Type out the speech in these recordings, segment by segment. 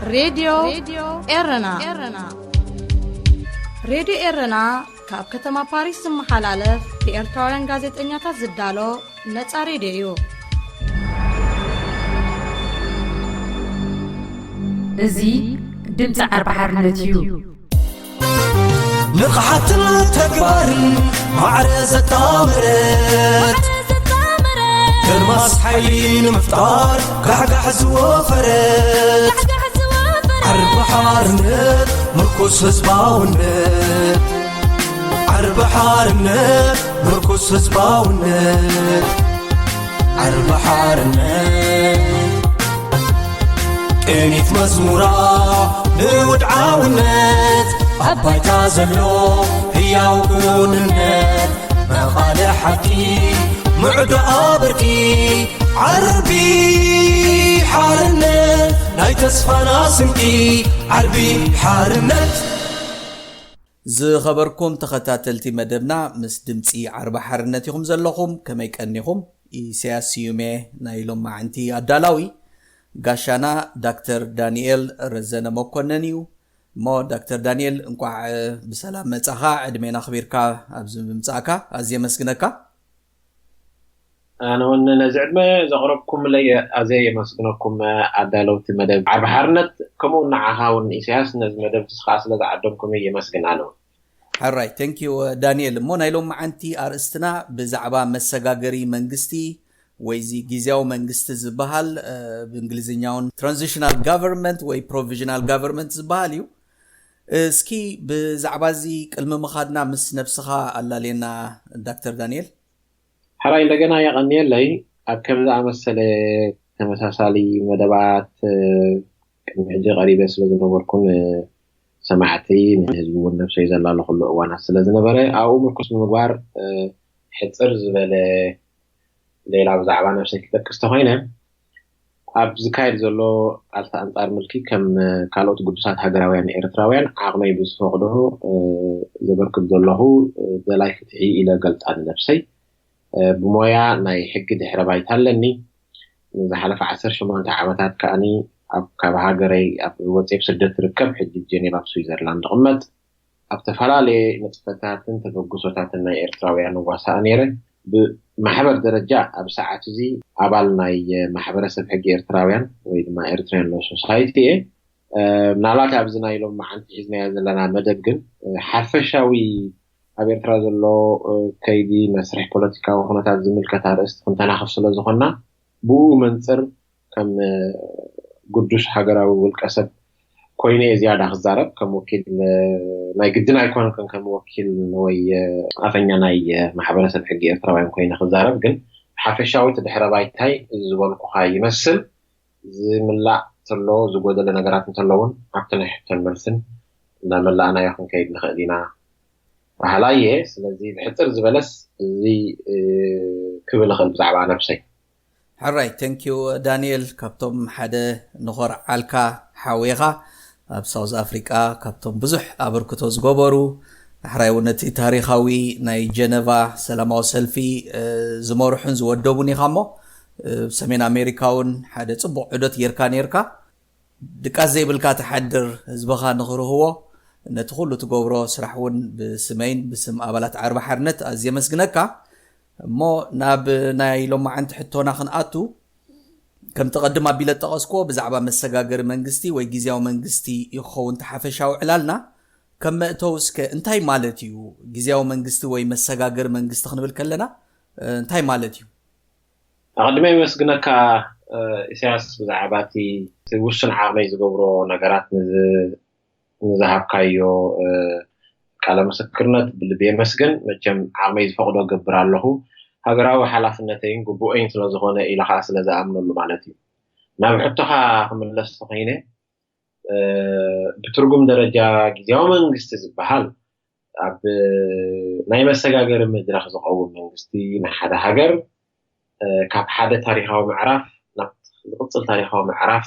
ሬድዮ ኤረና። ሬድዮ ኤረና ካብ ከተማ ፓሪስ ዝመሓላለፍ ብኤርትራውያን ጋዜጠኛታት ዝዳሎ ነጻ ሬድዮ እዩ። እዚ ድምፂ ዓርቢ ሓርነት እዩ። ንቕሓትን ተግባርን ማዕረ ዘጣመረት፣ ከርማስ ሓይሊ ንምፍጣር ጋሕጋሕ ዝወፈረት፣ ዓርቢ ሓርነት ምርኩስ ህዝባውነት፣ ዓርቢ ሓርነት ምርኩስ ህዝባውነት፣ ዓርቢ ሓርነት ቅኒት መዝሙራ ንውድዓውነት፣ ኣብ ባይታ ዘሎ ህያው ክውንነት፣ መቓልሕ ሓቂ ምዕዶ ኣብርኪ፣ ዓርቢ ሓርነት ናይ ተስፋና ስንቂ፣ ዓርቢ ሓርነት። ዝኸበርኩም ተኸታተልቲ መደብና፣ ምስ ድምፂ ዓርቢ ሓርነት ኢኹም ዘለኹም። ከመይ ቀኒኹም? ኢሳያስ ስዩሜ ናይ ሎማዓንቲ ኣዳላዊ፣ ጋሻና ዳክተር ዳንኤል ረዘነ መኮነን እዩ። እሞ ዳክተር ዳንኤል፣ እንቋዕ ብሰላም መጻኻ፣ ዕድሜና ኣኽቢርካ ኣብዚ ምምጻእካ ኣዝየ የመስግነካ። ኣነ እውን ነዚ ዕድመ ዘቕረብኩምለይ ኣዝየ የመስግነኩም። ኣዳለውቲ መደብ ዓርቢ ሓርነት፣ ከምኡ ንዓኻ እውን ኢሳያስ፣ ነዚ መደብ ንስኻ ስለ ዝዓደምኩምይ የመስግን። ኣነ እውን ሕራይ፣ thank you ዳንኤል። እሞ ናይ ሎማዓንቲ ኣርእስትና ብዛዕባ መሰጋገሪ መንግስቲ ወይ እዚ ግዝያዊ መንግስቲ ዝበሃል፣ እ፣ ብእንግሊዝኛውን transitional government ወይ provisional government ዝበሃል እዩ። እስኪ ብዛዕባ እዚ ቅድሚ ምኻድና ምስ ነብስኻ ኣላልየና ዳክተር ዳንኤል። ሕራይ፣ እንደገና የቐንየለይ። ኣብ ከምዚ ኣመሰለ ተመሳሳሊ መደባት፣ እ፣ ቅድሚ ሕጂ ቀሪበ ስለ ዝነበርኩን፣ እ፣ ሰማዕቲ ንህዝቢ እውን ነብሰይ ዘላለኹሉ እዋናት ስለ ዝነበረ፣ ኣብኡ ምርኩስ ብምግባር፣ እ፣ ሕጽር ዝበለ ሌላ ብዛዕባ ነብሰይ ክጠቅስ ተኾይነ፣ ኣብ ዝካየድ ዘሎ ቃልሲ ኣንጻር ምልኪ ከም ካልኦት ግዱሳት ሃገራውያን ኤርትራውያን ዓቕመይ ብዝፈቕዶ፣ እ፣ ዘበርክት ዘለኹ፣ እ፣ ደላይ ፍትሒ ኢለ ገልጻ ንነብሰይ። እ፣ ብሞያ ናይ ሕጊ ድሕረ ባይታ ኣለኒ። ንዝሓለፈ ዓሰርተ ሸሞንተ ዓመታት ከኣኒ ኣብ፣ ካብ ሃገረይ ኣብ ወፂኤ ብስደት ትርከብ፣ ሕጂ ጀኔቫ ኣብ ስዊዘርላንድ እቕመጥ። ኣብ ዝተፈላለየ ንጥፈታትን ተበግሶታትን ናይ ኤርትራውያን እዋሳእ ነይረ። ብማሕበር ደረጃ ኣብ ሰዓት እዚ ኣባል ናይ ማሕበረሰብ ሕጊ ኤርትራውያን ወይ ድማ ኤርትራውያን ሎ ሶሳይቲ እየ። እ፣ ምናልባት ኣብዚ ናይ ሎም መዓንቲ ሒዝናዮ ዘለና መደብ ግን፣ እ፣ ሓፈሻዊ ኣብ ኤርትራ ዘሎ፣ እ፣ ከይዲ መስርሕ ፖለቲካዊ ኩነታት ዝምልከት ኣርእስቲ ክንተናኽፍ ስለ ዝኾንና፣ ብኡ መንፅር ከም፣ እ፣ ግዱስ ሃገራዊ ውልቀ ሰብ ኮይነ እየ ዝያዳ ክዛረብ። ከም ወኪል፣ እ፣ ናይ ግድን ኣይኮንኩን ከም ወኪል ወይ፣ እ፣ ኣፈኛ ናይ፣ እ፣ ማሕበረሰብ ሕጊ ኤርትራውያን ኮይነ ክዛረብ፣ ግን ሓፈሻዊ እቲ ድሕረ ባይታይ እዚ ዝበልኩኻ ይመስል። ዝምላእ እንተሎ፣ ዝጎደለ ነገራት እንተሎ እውን ኣብቲ ናይ ሕቶን መልስን እናመላእናዮ ክንከይድ ንኽእል ኢና በሃላይ እየ። ስለዚ ብሕጽር ዝበለስ እዚ፣ እ፣ ክብል እኽእል ብዛዕባ ነብሰይ። ሕራይ፣ thank you ዳንኤል፣ ካብቶም ሓደ ንኾርዓልካ ሓውኻ ኣብ ሳውዝ ኣፍሪቃ ካብቶም ብዙሕ ኣበርክቶ ዝገበሩ፣ ዳሕራይ እውን ነቲ ታሪኻዊ ናይ ጀነቫ ሰላማዊ ሰልፊ፣ እ፣ ዝመርሑን ዝወደቡን ኢኻ እሞ፣ እ፣ ሰሜን ኣሜሪካ እውን ሓደ ጽቡቕ ዑደት ጌርካ ኔርካ። ድቃስ ዘይብልካ ትሓድር፣ ህዝብኻ ንኽርህዎ ነቲ ኩሉ ትገብሮ ስራሕ እውን ብስመይን ብስም ኣባላት ዓርቢ ሓርነት ኣዝየ የመስግነካ። እሞ ናብ ናይ ሎማዓንቲ ሕቶና ክንኣቱ፣ ከምቲ ቀድም ኣቢለ ጠቐስክዎ፣ ብዛዕባ መሰጋገሪ መንግስቲ ወይ ግዝያዊ መንግስቲ ይኸውን እቲ ሓፈሻዊ ዕላልና። ከም መእተዊ እስከ እንታይ ማለት እዩ ግዝያዊ መንግስቲ ወይ መሰጋገሪ መንግስቲ ክንብል ከለና፣ እ፣ እንታይ ማለት እዩ? ኣቐድመ የመስግነካ፣ እ፣ ኢሳያስ፣ ብዛዕባ እቲ፣ እቲ ውሱን ዓቕመይ ዝገብሮ ነገራት ንዝ-፣ ንዝሃብካዮ፣ እ፣ ቃለ ምስክርነት ብልቢ የመስግን። መቸም ዓቕመይ ዝፈቕዶ እገብር ኣለኹ። ሃገራዊ ሓላፍነተይን ግቡእይን ስለ ዝኾነ ኢለ ኸዓ ስለ ዝኣምነሉ ማለት እዩ። ናብ ሕቶኻ ክምለስ ተኾይነ፣ እ፣ ብትርጉም ደረጃ ግዝያዊ መንግስቲ ዝበሃል ኣብ ናይ መሰጋገሪ መድረኽ ዝኸውን መንግስቲ ንሓደ ሃገር፣ እ፣ ካብ ሓደ ታሪኻዊ ምዕራፍ ናብ ዝቕጽል ታሪኻዊ ምዕራፍ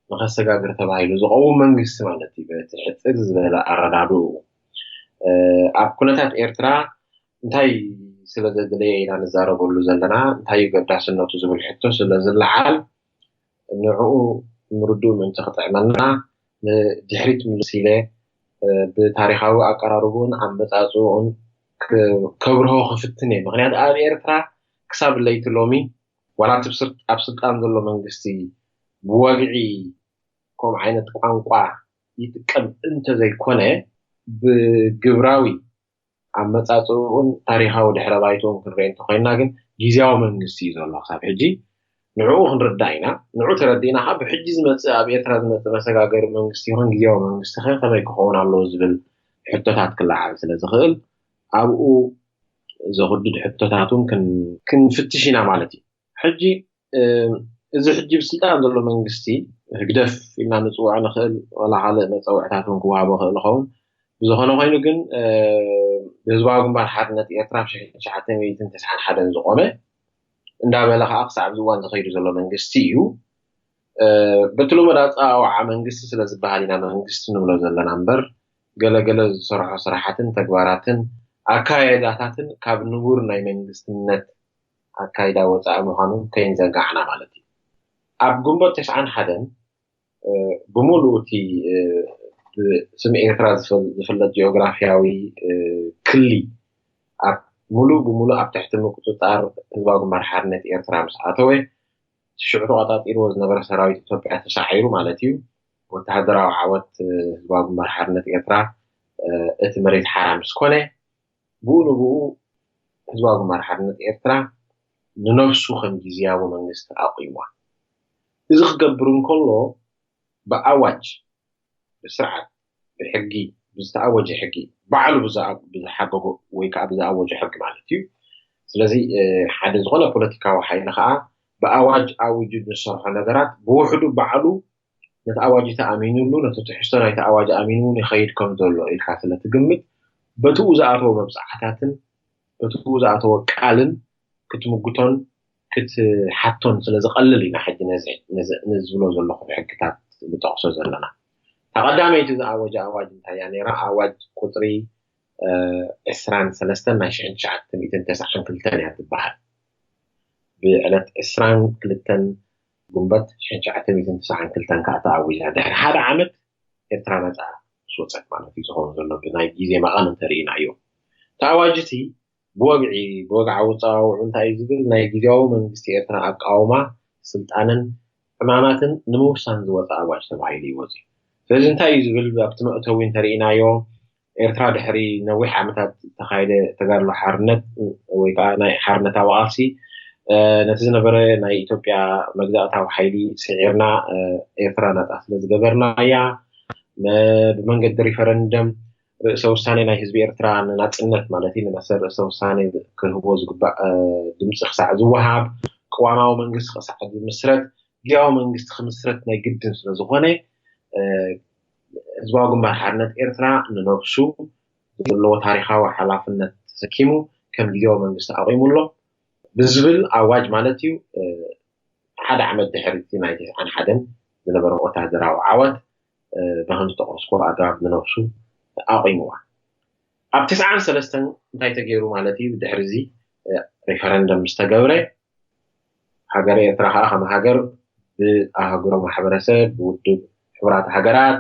ንኸሰጋግር ተባሂሉ ዝቐውም መንግስቲ ማለት እዩ። በቲ ሕጽር ዝበለ ኣረዳድኡ፣ እ፣ ኣብ ኩነታት ኤርትራ እንታይ ስለ ዘድለየ ኢና ንዛረበሉ ዘለና፣ እንታይ እዩ ገዳስነቱ ዝብል ሕቶ ስለ ዝለዓል፣ ንዕኡ ምርድኡ ምእንቲ ክጥዕመና፣ ንድሕሪት ምልስ ኢለ ብታሪኻዊ ኣቀራርቡን ኣመፃፅኡን ከብርሆ ክፍትን እየ። ምክንያቱ ኣብ ኤርትራ ክሳብ ለይቲ ሎሚ ዋላ ኣብ ስልጣን ዘሎ መንግስቲ ብወግዒ ከምኡ ዓይነት ቋንቋ ይጥቀም እንተዘይኮነ ብግብራዊ ኣመፃፅኡን ታሪኻዊ ድሕረ ባይትኡን ክንርኢ እንተኮይና ግን ግዝያዊ መንግስቲ እዩ ዘሎ ክሳብ ሕጂ። ንዕኡ ክንርዳእ ኢና። ንዑ ተረዲእና ከዓ ብሕጂ ዝመፅእ ኣብ ኤርትራ ዝመፅእ መሰጋገሪ መንግስቲ ይኹን ግዝያዊ መንግስቲ ከ ከመይ ክኸውን ኣለዎ ዝብል ሕቶታት ክለዓል ስለ ዝኽእል ኣብኡ ዘኽድድ ሕቶታት እውን ክንፍትሽ ኢና ማለት እዩ። ሕጂ እዚ ሕጂ ብስልጣን ዘሎ መንግስቲ ህግደፍ ኢልና ንፅውዖ ንኽእል፣ ዋላ ካልእ መፀውዕታት እውን ክወሃቦ ክእል ይኸውን። ብዝኾነ ኮይኑ ግን ብህዝባዊ ግንባር ሓርነት ኤርትራ ብ ሽሕን ትሽዓተ ሚእትን ተስዓን ሓደን ዝቆመ እንዳበለ ከዓ ክሳብ ዝዋን ዝኸይዱ ዘሎ መንግስቲ እዩ። በቲ ልሙድ ኣፀዋውዓ መንግስቲ ስለ ዝበሃል ኢና መንግስቲ ንብሎ ዘለና እምበር ገለገለ ዝሰርሖ ስራሓትን ተግባራትን ኣካየዳታትን ካብ ንቡር ናይ መንግስትነት ኣካይዳ ወፃኢ ምዃኑ ከይንዘንጋዕና ማለት እዩ። ኣብ ግንቦት ተስዓን ሓደን ብምሉእ እቲ ብስም ኤርትራ ዝፍለጥ ጂኦግራፊያዊ ክሊ ኣብ ሙሉእ ብሙሉእ ኣብ ትሕቲ ምቁፅፃር ህዝባዊ ግንባር ሓርነት ኤርትራ ምስ ኣተወ ሽዑ ተቋፃፂርዎ ዝነበረ ሰራዊት ኢትዮጵያ ተሳዒሩ ማለት እዩ። ወተሃደራዊ ዓወት ህዝባዊ ግንባር ሓርነት ኤርትራ እቲ መሬት ሓራ ምስ ኮነ ብኡ ንብኡ ህዝባዊ ግንባር ሓርነት ኤርትራ ንነብሱ ከም ግዝያዊ መንግስቲ ኣቑምዋ። እዚ ክገብር እንከሎ ብኣዋጅ ብስርዓት ብሕጊ ብዝተኣወጀ ሕጊ ባዕሉ ብዝሓገጎ ወይ ከዓ ብዝኣወጆ ሕጊ ማለት እዩ። ስለዚ ሓደ ዝኾነ ፖለቲካዊ ሓይሊ ከዓ ብኣዋጅ ኣዊጁ ዝሰርሖ ነገራት ብውሕዱ ባዕሉ ነቲ ኣዋጅ እቲ ኣሚኑሉ ነቲ ትሕዝቶ ናይቲ ኣዋጅ ኣሚኑ እውን ይኸይድ ከም ዘሎ ኢልካ ስለ ትግምት በትኡ ዝኣተወ መብፅዓታትን በትኡ ዝኣተወ ቃልን ክትምጉቶን ክትሓቶን ስለ ዝቐልል ኢና ሕጂ ነዚ ዝብሎ ዘለኹ ሕግታት ንጠቕሶ ዘለና። እታ ቀዳመይቲ ዝኣወጀ ኣዋጅ እንታይ እያ ነይራ? ኣዋጅ ቁፅሪ ዕስራን ሰለስተን ናይ ሽሕን ትሽዓተ ሚእትን ተስዓን ክልተን እያ ትበሃል። ብዕለት ዕስራን ክልተን ግንቦት ሽሕን ትሽዓተ ሚእትን ተስዓን ክልተን ከዓ ተኣዊጃ። ድሕሪ ሓደ ዓመት ኤርትራ ነፃ ምስ ወፀት ማለት እዩ ዝኸውን ዘሎ ብናይ ግዜ መቐን እንተርኢናዮ። እቲ ኣዋጅ እቲ ብወግዒ ብወግዓዊ ኣፀዋውዑ እንታይ እዩ ዝብል ናይ ግዝያዊ መንግስቲ ኤርትራ ኣቃውማ ስልጣንን ዕማማትን ንምውሳን ዝወፀ ኣዋጅ ተባሂሉ እዩ ወፂኡ። ስለዚ እንታይ እዩ ዝብል ኣብቲ መእተዊ እንተርኢናዮ ኤርትራ ድሕሪ ነዊሕ ዓመታት ዝተኻየደ ተጋድሎ ሓርነት ወይ ከዓ ናይ ሓርነታዊ ቃልሲ ነቲ ዝነበረ ናይ ኢትዮጵያ መግዛእታዊ ሓይሊ ስዒርና ኤርትራ ናፃ ስለ ዝገበርና እያ። ብመንገዲ ሪፈረንደም ርእሰ ውሳኔ ናይ ህዝቢ ኤርትራ ንናፅነት ማለት እዩ ንመሰል ርእሰ ውሳኔ ክህቦ ዝግባእ ድምፂ ክሳዕ ዝወሃብ ቅዋማዊ መንግስቲ ክሳዕ ዝምስረት ግዝያዊ መንግስቲ ክምስረት ናይ ግድን ስለ ዝኾነ ህዝባዊ ግንባር ሓርነት ኤርትራ ንነብሱ ዘለዎ ታሪኻዊ ሓላፍነት ተሰኪሙ ከም ግዝያዊ መንግስቲ ኣቑሙ ኣሎ ብዝብል ኣዋጅ ማለት እዩ። ሓደ ዓመት ድሕሪ እቲ ናይ ተስዓን ሓደን ዝነበረ ወታደራዊ ዓወት ብከም ዝጠቐስኩ ኣገባብ ንነብሱ ኣቑምዋ። ኣብ ተስዓን ሰለስተን እንታይ ተገይሩ ማለት እዩ? ድሕሪ እዚ ሪፈረንደም ዝተገብረ ሃገር ኤርትራ ከዓ ከም ሃገር ብኣህጉራዊ ማሕበረሰብ ብውድብ ሕቡራት ሃገራት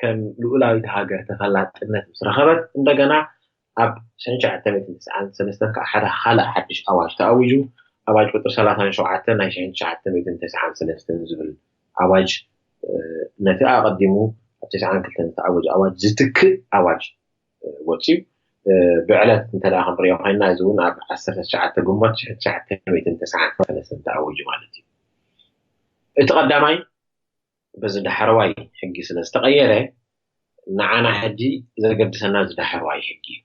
ከም ልኡላዊት ሃገር ተፈላጥነት ምስ ረኸበት እንደገና ኣብ ሽሕን ትሽዓተ ሚእትን ተስዓን ሰለስተን ከዓ ሓደ ካልእ ሓድሽ ኣዋጅ ተኣዊጁ ኣዋጅ ቁፅሪ ሰላሳን ሸውዓተን ናይ ሽሕን ትሽዓተ ሚእትን ተስዓን ሰለስተን ዝብል ኣዋጅ ነቲ ኣቐዲሙ ኣብ ተስዓን ክልተን ዝተኣወጀ ኣዋጅ ዝትክእ ኣዋጅ ወፂኡ ብዕለት እንተ ደኣ ክንሪኦ ኮይንና እዚ እውን ኣብ ዓሰርተ ትሽዓተ ግንቦት ሽሕን ትሽዓተ ሚእትን ተስዓን ሰለስተን ተኣዊጁ ማለት እዩ። እቲ ቀዳማይ በዚ ዳሕረዋይ ሕጊ ስለ ዝተቐየረ ንዓና ሕጂ ዘገድሰና እዚ ዳሕረዋይ ሕጊ እዩ።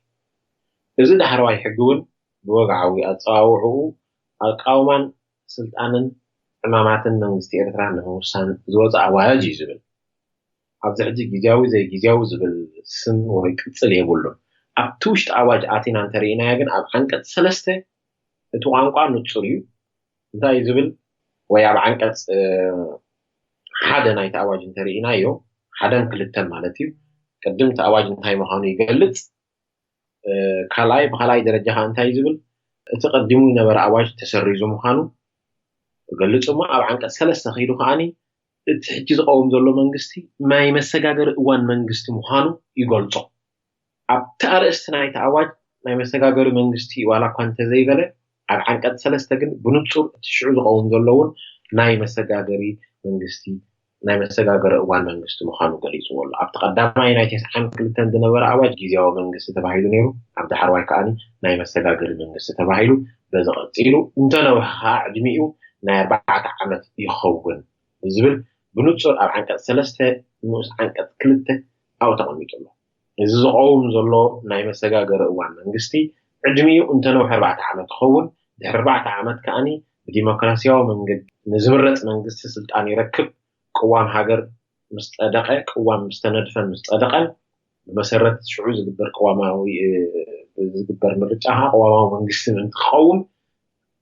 እዚ ዳሕረዋይ ሕጊ እውን ብወግዓዊ ኣፀዋውዕኡ ኣቃውማን ስልጣንን ዕማማትን መንግስቲ ኤርትራ ንምውሳን ዝወፀ ኣዋጅ እዩ ዝብል። ኣብዚ ሕጂ ግዝያዊ ዘይግዝያዊ ዝብል ስም ወይ ቅፅል የብሉን። ኣብቲ ውሽጢ ኣዋጅ ኣቲና እንተርኢናዮ ግን ኣብ ዓንቀፅ ሰለስተ እቲ ቋንቋ ንፁር እዩ። እንታይ እዩ ዝብል ወይ ኣብ ዓንቀፅ ሓደ ናይቲ ኣዋጅ እንተርኢናዮ ሓደን ክልተን ማለት እዩ ቅድም እቲ ኣዋጅ እንታይ ምዃኑ ይገልፅ። ካልኣይ ብካልኣይ ደረጃ ከዓ እንታይ እዩ ዝብል እቲ ቀዲሙ ዝነበረ ኣዋጅ ተሰሪዙ ምዃኑ ይገልፅ እሞ ኣብ ዓንቀፅ ሰለስተ ከይዱ ከዓኒ እቲ ሕጂ ዝቐውም ዘሎ መንግስቲ ናይ መሰጋገሪ እዋን መንግስቲ ምዃኑ ይገልጾ። ኣብቲ ኣርእስቲ ናይቲ ኣዋጅ ናይ መሰጋገሪ መንግስቲ ዋላ እኳ እንተዘይበለ፣ ኣብ ዓንቀጽ ሰለስተ ግን ብንጹር እቲ ሽዑ ዝቐውም ዘሎ እውን ናይ መሰጋገሪ መንግስቲ ናይ መሰጋገሪ እዋን መንግስቲ ምዃኑ ገሊጽዎ ኣሎ። ኣብቲ ቀዳማይ ናይ ተስዓን ክልተን ዝነበረ ኣዋጅ ግዜያዊ መንግስቲ ተባሂሉ ነይሩ። ኣብ ዳሕረዋይ ከኣ ናይ መሰጋገሪ መንግስቲ ተባሂሉ፣ በዚ ቀጺሉ እንተነውሐ ከኣ ዕድሚኡ ናይ ኣርባዕተ ዓመት ይኸውን ዝብል ብንጹር ኣብ ዓንቀጽ ሰለስተ ንኡስ ዓንቀጽ ክልተ ኣብኡ ተቐሚጡ ኣሎ። እዚ ዝቐውም ዘሎ ናይ መሰጋገሪ እዋን መንግስቲ ዕድሚኡ እንተነውሐ ኣርባዕተ ዓመት ይኸውን። ድሕሪ ኣርባዕተ ዓመት ከኣ ብዲሞክራሲያዊ መንገዲ ንዝምረጽ መንግስቲ ስልጣን ይረክብ። ቅዋም ሃገር ምስ ጸደቐ፣ ቅዋም ምስ ተነድፈን ምስ ጸደቐን ብመሰረት ሽዑ ዝግበር ቅዋማዊ ዝግበር ምርጫ ከዓ ቅዋማዊ መንግስቲ ምእንቲ ክቐውም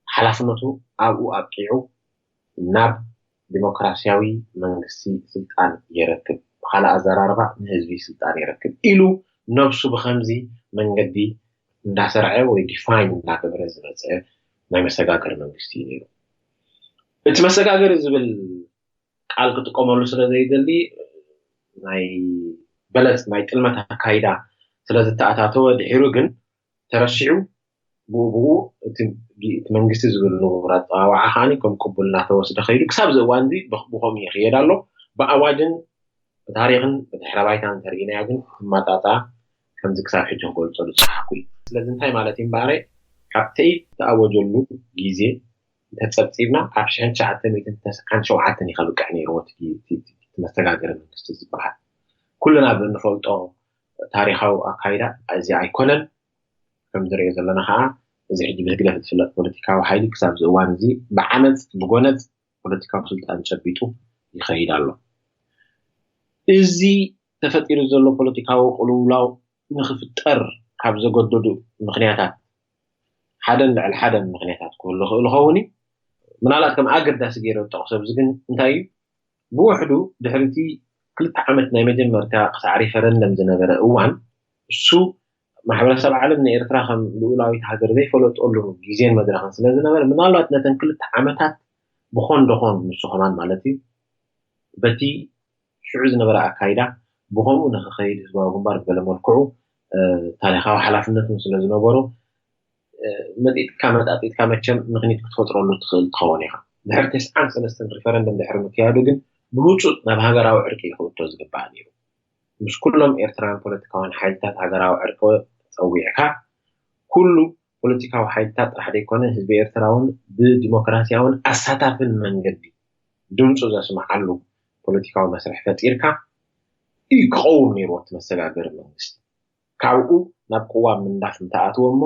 ሓላፍነቱ ኣብኡ ኣብቂዑ ናብ ዲሞክራሲያዊ መንግስቲ ስልጣን የረክብ፣ ብካልእ ኣዘራርባ ንህዝቢ ስልጣን የረክብ ኢሉ ነብሱ ብከምዚ መንገዲ እንዳሰርዐ ወይ ዲፋይን እንዳገበረ ዝመፀ ናይ መሰጋገሪ መንግስቲ እዩ ነይሩ። እቲ መሰጋገሪ ዝብል ቃል ክጥቀመሉ ስለ ዘይደሊ ናይ በለፅ ናይ ጥልመት ኣካይዳ ስለ ዝተኣታተወ ድሒሩ ግን ተረሲዑ ብኡ ብኡ እቲ መንግስቲ ዝብል ንቡር ኣፀዋውዓ ከዓ ከም ቅቡል እናተወስደ ከይዱ ክሳብ እዚ እዋን እዚ ብከምኡ ይኽየድ ኣሎ። ብኣዋጅን ብታሪክን ብድሕረ ባይታን እንተርኢናዮ ግን እማጣጣ ከምዚ ክሳብ ሕጂ ክገልፆ ዝፀሓኩ እዩ። ስለዚ እንታይ ማለት እዩ እምበኣረ ካብቲ ዝተኣወጀሉ ግዜ እንተፀብፂብና ኣብ ሽሕን ትሽዓተ ሚእትን ተስዓን ሸውዓተን እዩ ከብቅዕ ነይርዎ እቲ መሰጋገሪ መንግስቲ ዝበሃል። ኩልና ብንፈልጦ ታሪካዊ ኣካይዳ እዚ ኣይኮነን። ከም ንሪኦ ዘለና ከዓ እዚ ሕጂ ብህግደፍ ዝፍለጥ ፖለቲካዊ ሓይሊ ክሳብ እዚ እዋን እዚ ብዓመፅ ብጎነፅ ፖለቲካዊ ስልጣን ጨቢጡ ይኸይድ ኣሎ። እዚ ተፈጢሩ ዘሎ ፖለቲካዊ ቅልውላው ንክፍጠር ካብ ዘገደዱ ምክንያታት ሓደን ልዕሊ ሓደን ምክንያታት ክህሉ ክእል ኸውን እዩ። ምናልባት ከም ኣገዳሲ ገይረ ዝጠቕሶ ኣብዚ ግን እንታይ እዩ ብውሕዱ ድሕሪ እቲ ክልተ ዓመት ናይ መጀመርታ ክሳዕ ሪፈረንደም ዝነበረ እዋን እሱ ማሕበረሰብ ዓለም ንኤርትራ ከም ልኡላዊት ሃገር ዘይፈለጠሉ ግዜን መድረኽን ስለ ዝነበረ ምናልባት ነተን ክልተ ዓመታት ብኾን ደኾን ንሱ ከማን ማለት እዩ በቲ ሽዑ ዝነበረ ኣካይዳ ብኸምኡ ንክኸይድ ህዝባዊ ግንባር ብገለ መልክዑ ታሪካዊ ሓላፍነት እውን ስለ ዝነበሮ መጢጥካ መጣጢጥካ መቸም ምክኒት ክትፈጥረሉ ትኽእል ትኸውን ኢኻ። ድሕሪ ተስዓን ሰለስተን ሪፈረንደም ድሕሪ ምክያዱ ግን ብህፁፅ ናብ ሃገራዊ ዕርቂ ክእቶ ዝግባእ ነይሩ። ምስ ኩሎም ኤርትራውያን ፖለቲካውያን ሓይልታት ሃገራዊ ዕርቂ ፀዊዕካ ኩሉ ፖለቲካዊ ሓይልታት ጥራሕ ዘይኮነ ህዝቢ ኤርትራ እውን ብዲሞክራሲያውን ኣሳታፍን መንገዲ ድምፁ ዘስምዓሉ ፖለቲካዊ መስርሕ ፈጢርካ እዩ ክቐውም ነይርዎ እቲ መሰጋገሪ መንግስቲ። ካብኡ ናብ ቅዋም ምንዳፍ ምተኣትወ እሞ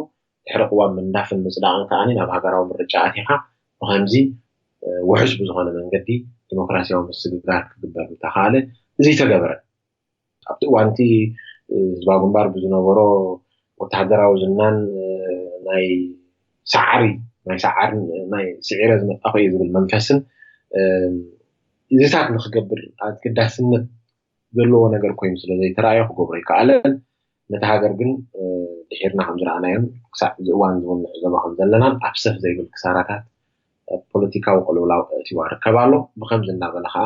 ድሕሪ ቅዋም ምንዳፍን ምፅዳቕን ከዓ ናብ ሃገራዊ ምርጫ ኣቲኻ ብከምዚ ውሑስ ብዝኾነ መንገዲ ዲሞክራሲያዊ ምስግጋር ክግበር ምተኻእለ። እዚ ተገበረ። ኣብቲ እዋንቲ ህዝባዊ ግንባር ብዝነበሮ ወተሃደራዊ ዝናን ናይ ሰዓሪ ናይ ሰዓርን ናይ ስዒረ ዝመጣኹ እየ ዝብል መንፈስን እዚታት ንክገብር ኣግዳስነት ዘለዎ ነገር ኮይኑ ስለ ዘይተረኣዮ ክገብሮ ይከኣለን። ነቲ ሃገር ግን ድሒርና ከም ዝረኣናዮን ክሳዕ እዚ እዋን እውን ንዕዘቦ ከም ዘለናን ኣብ ሰፍ ዘይብል ክሳራታት ፖለቲካዊ ቅልውላው እቲዋ ርከብ ኣሎ። ብከምዚ እናበለ ከዓ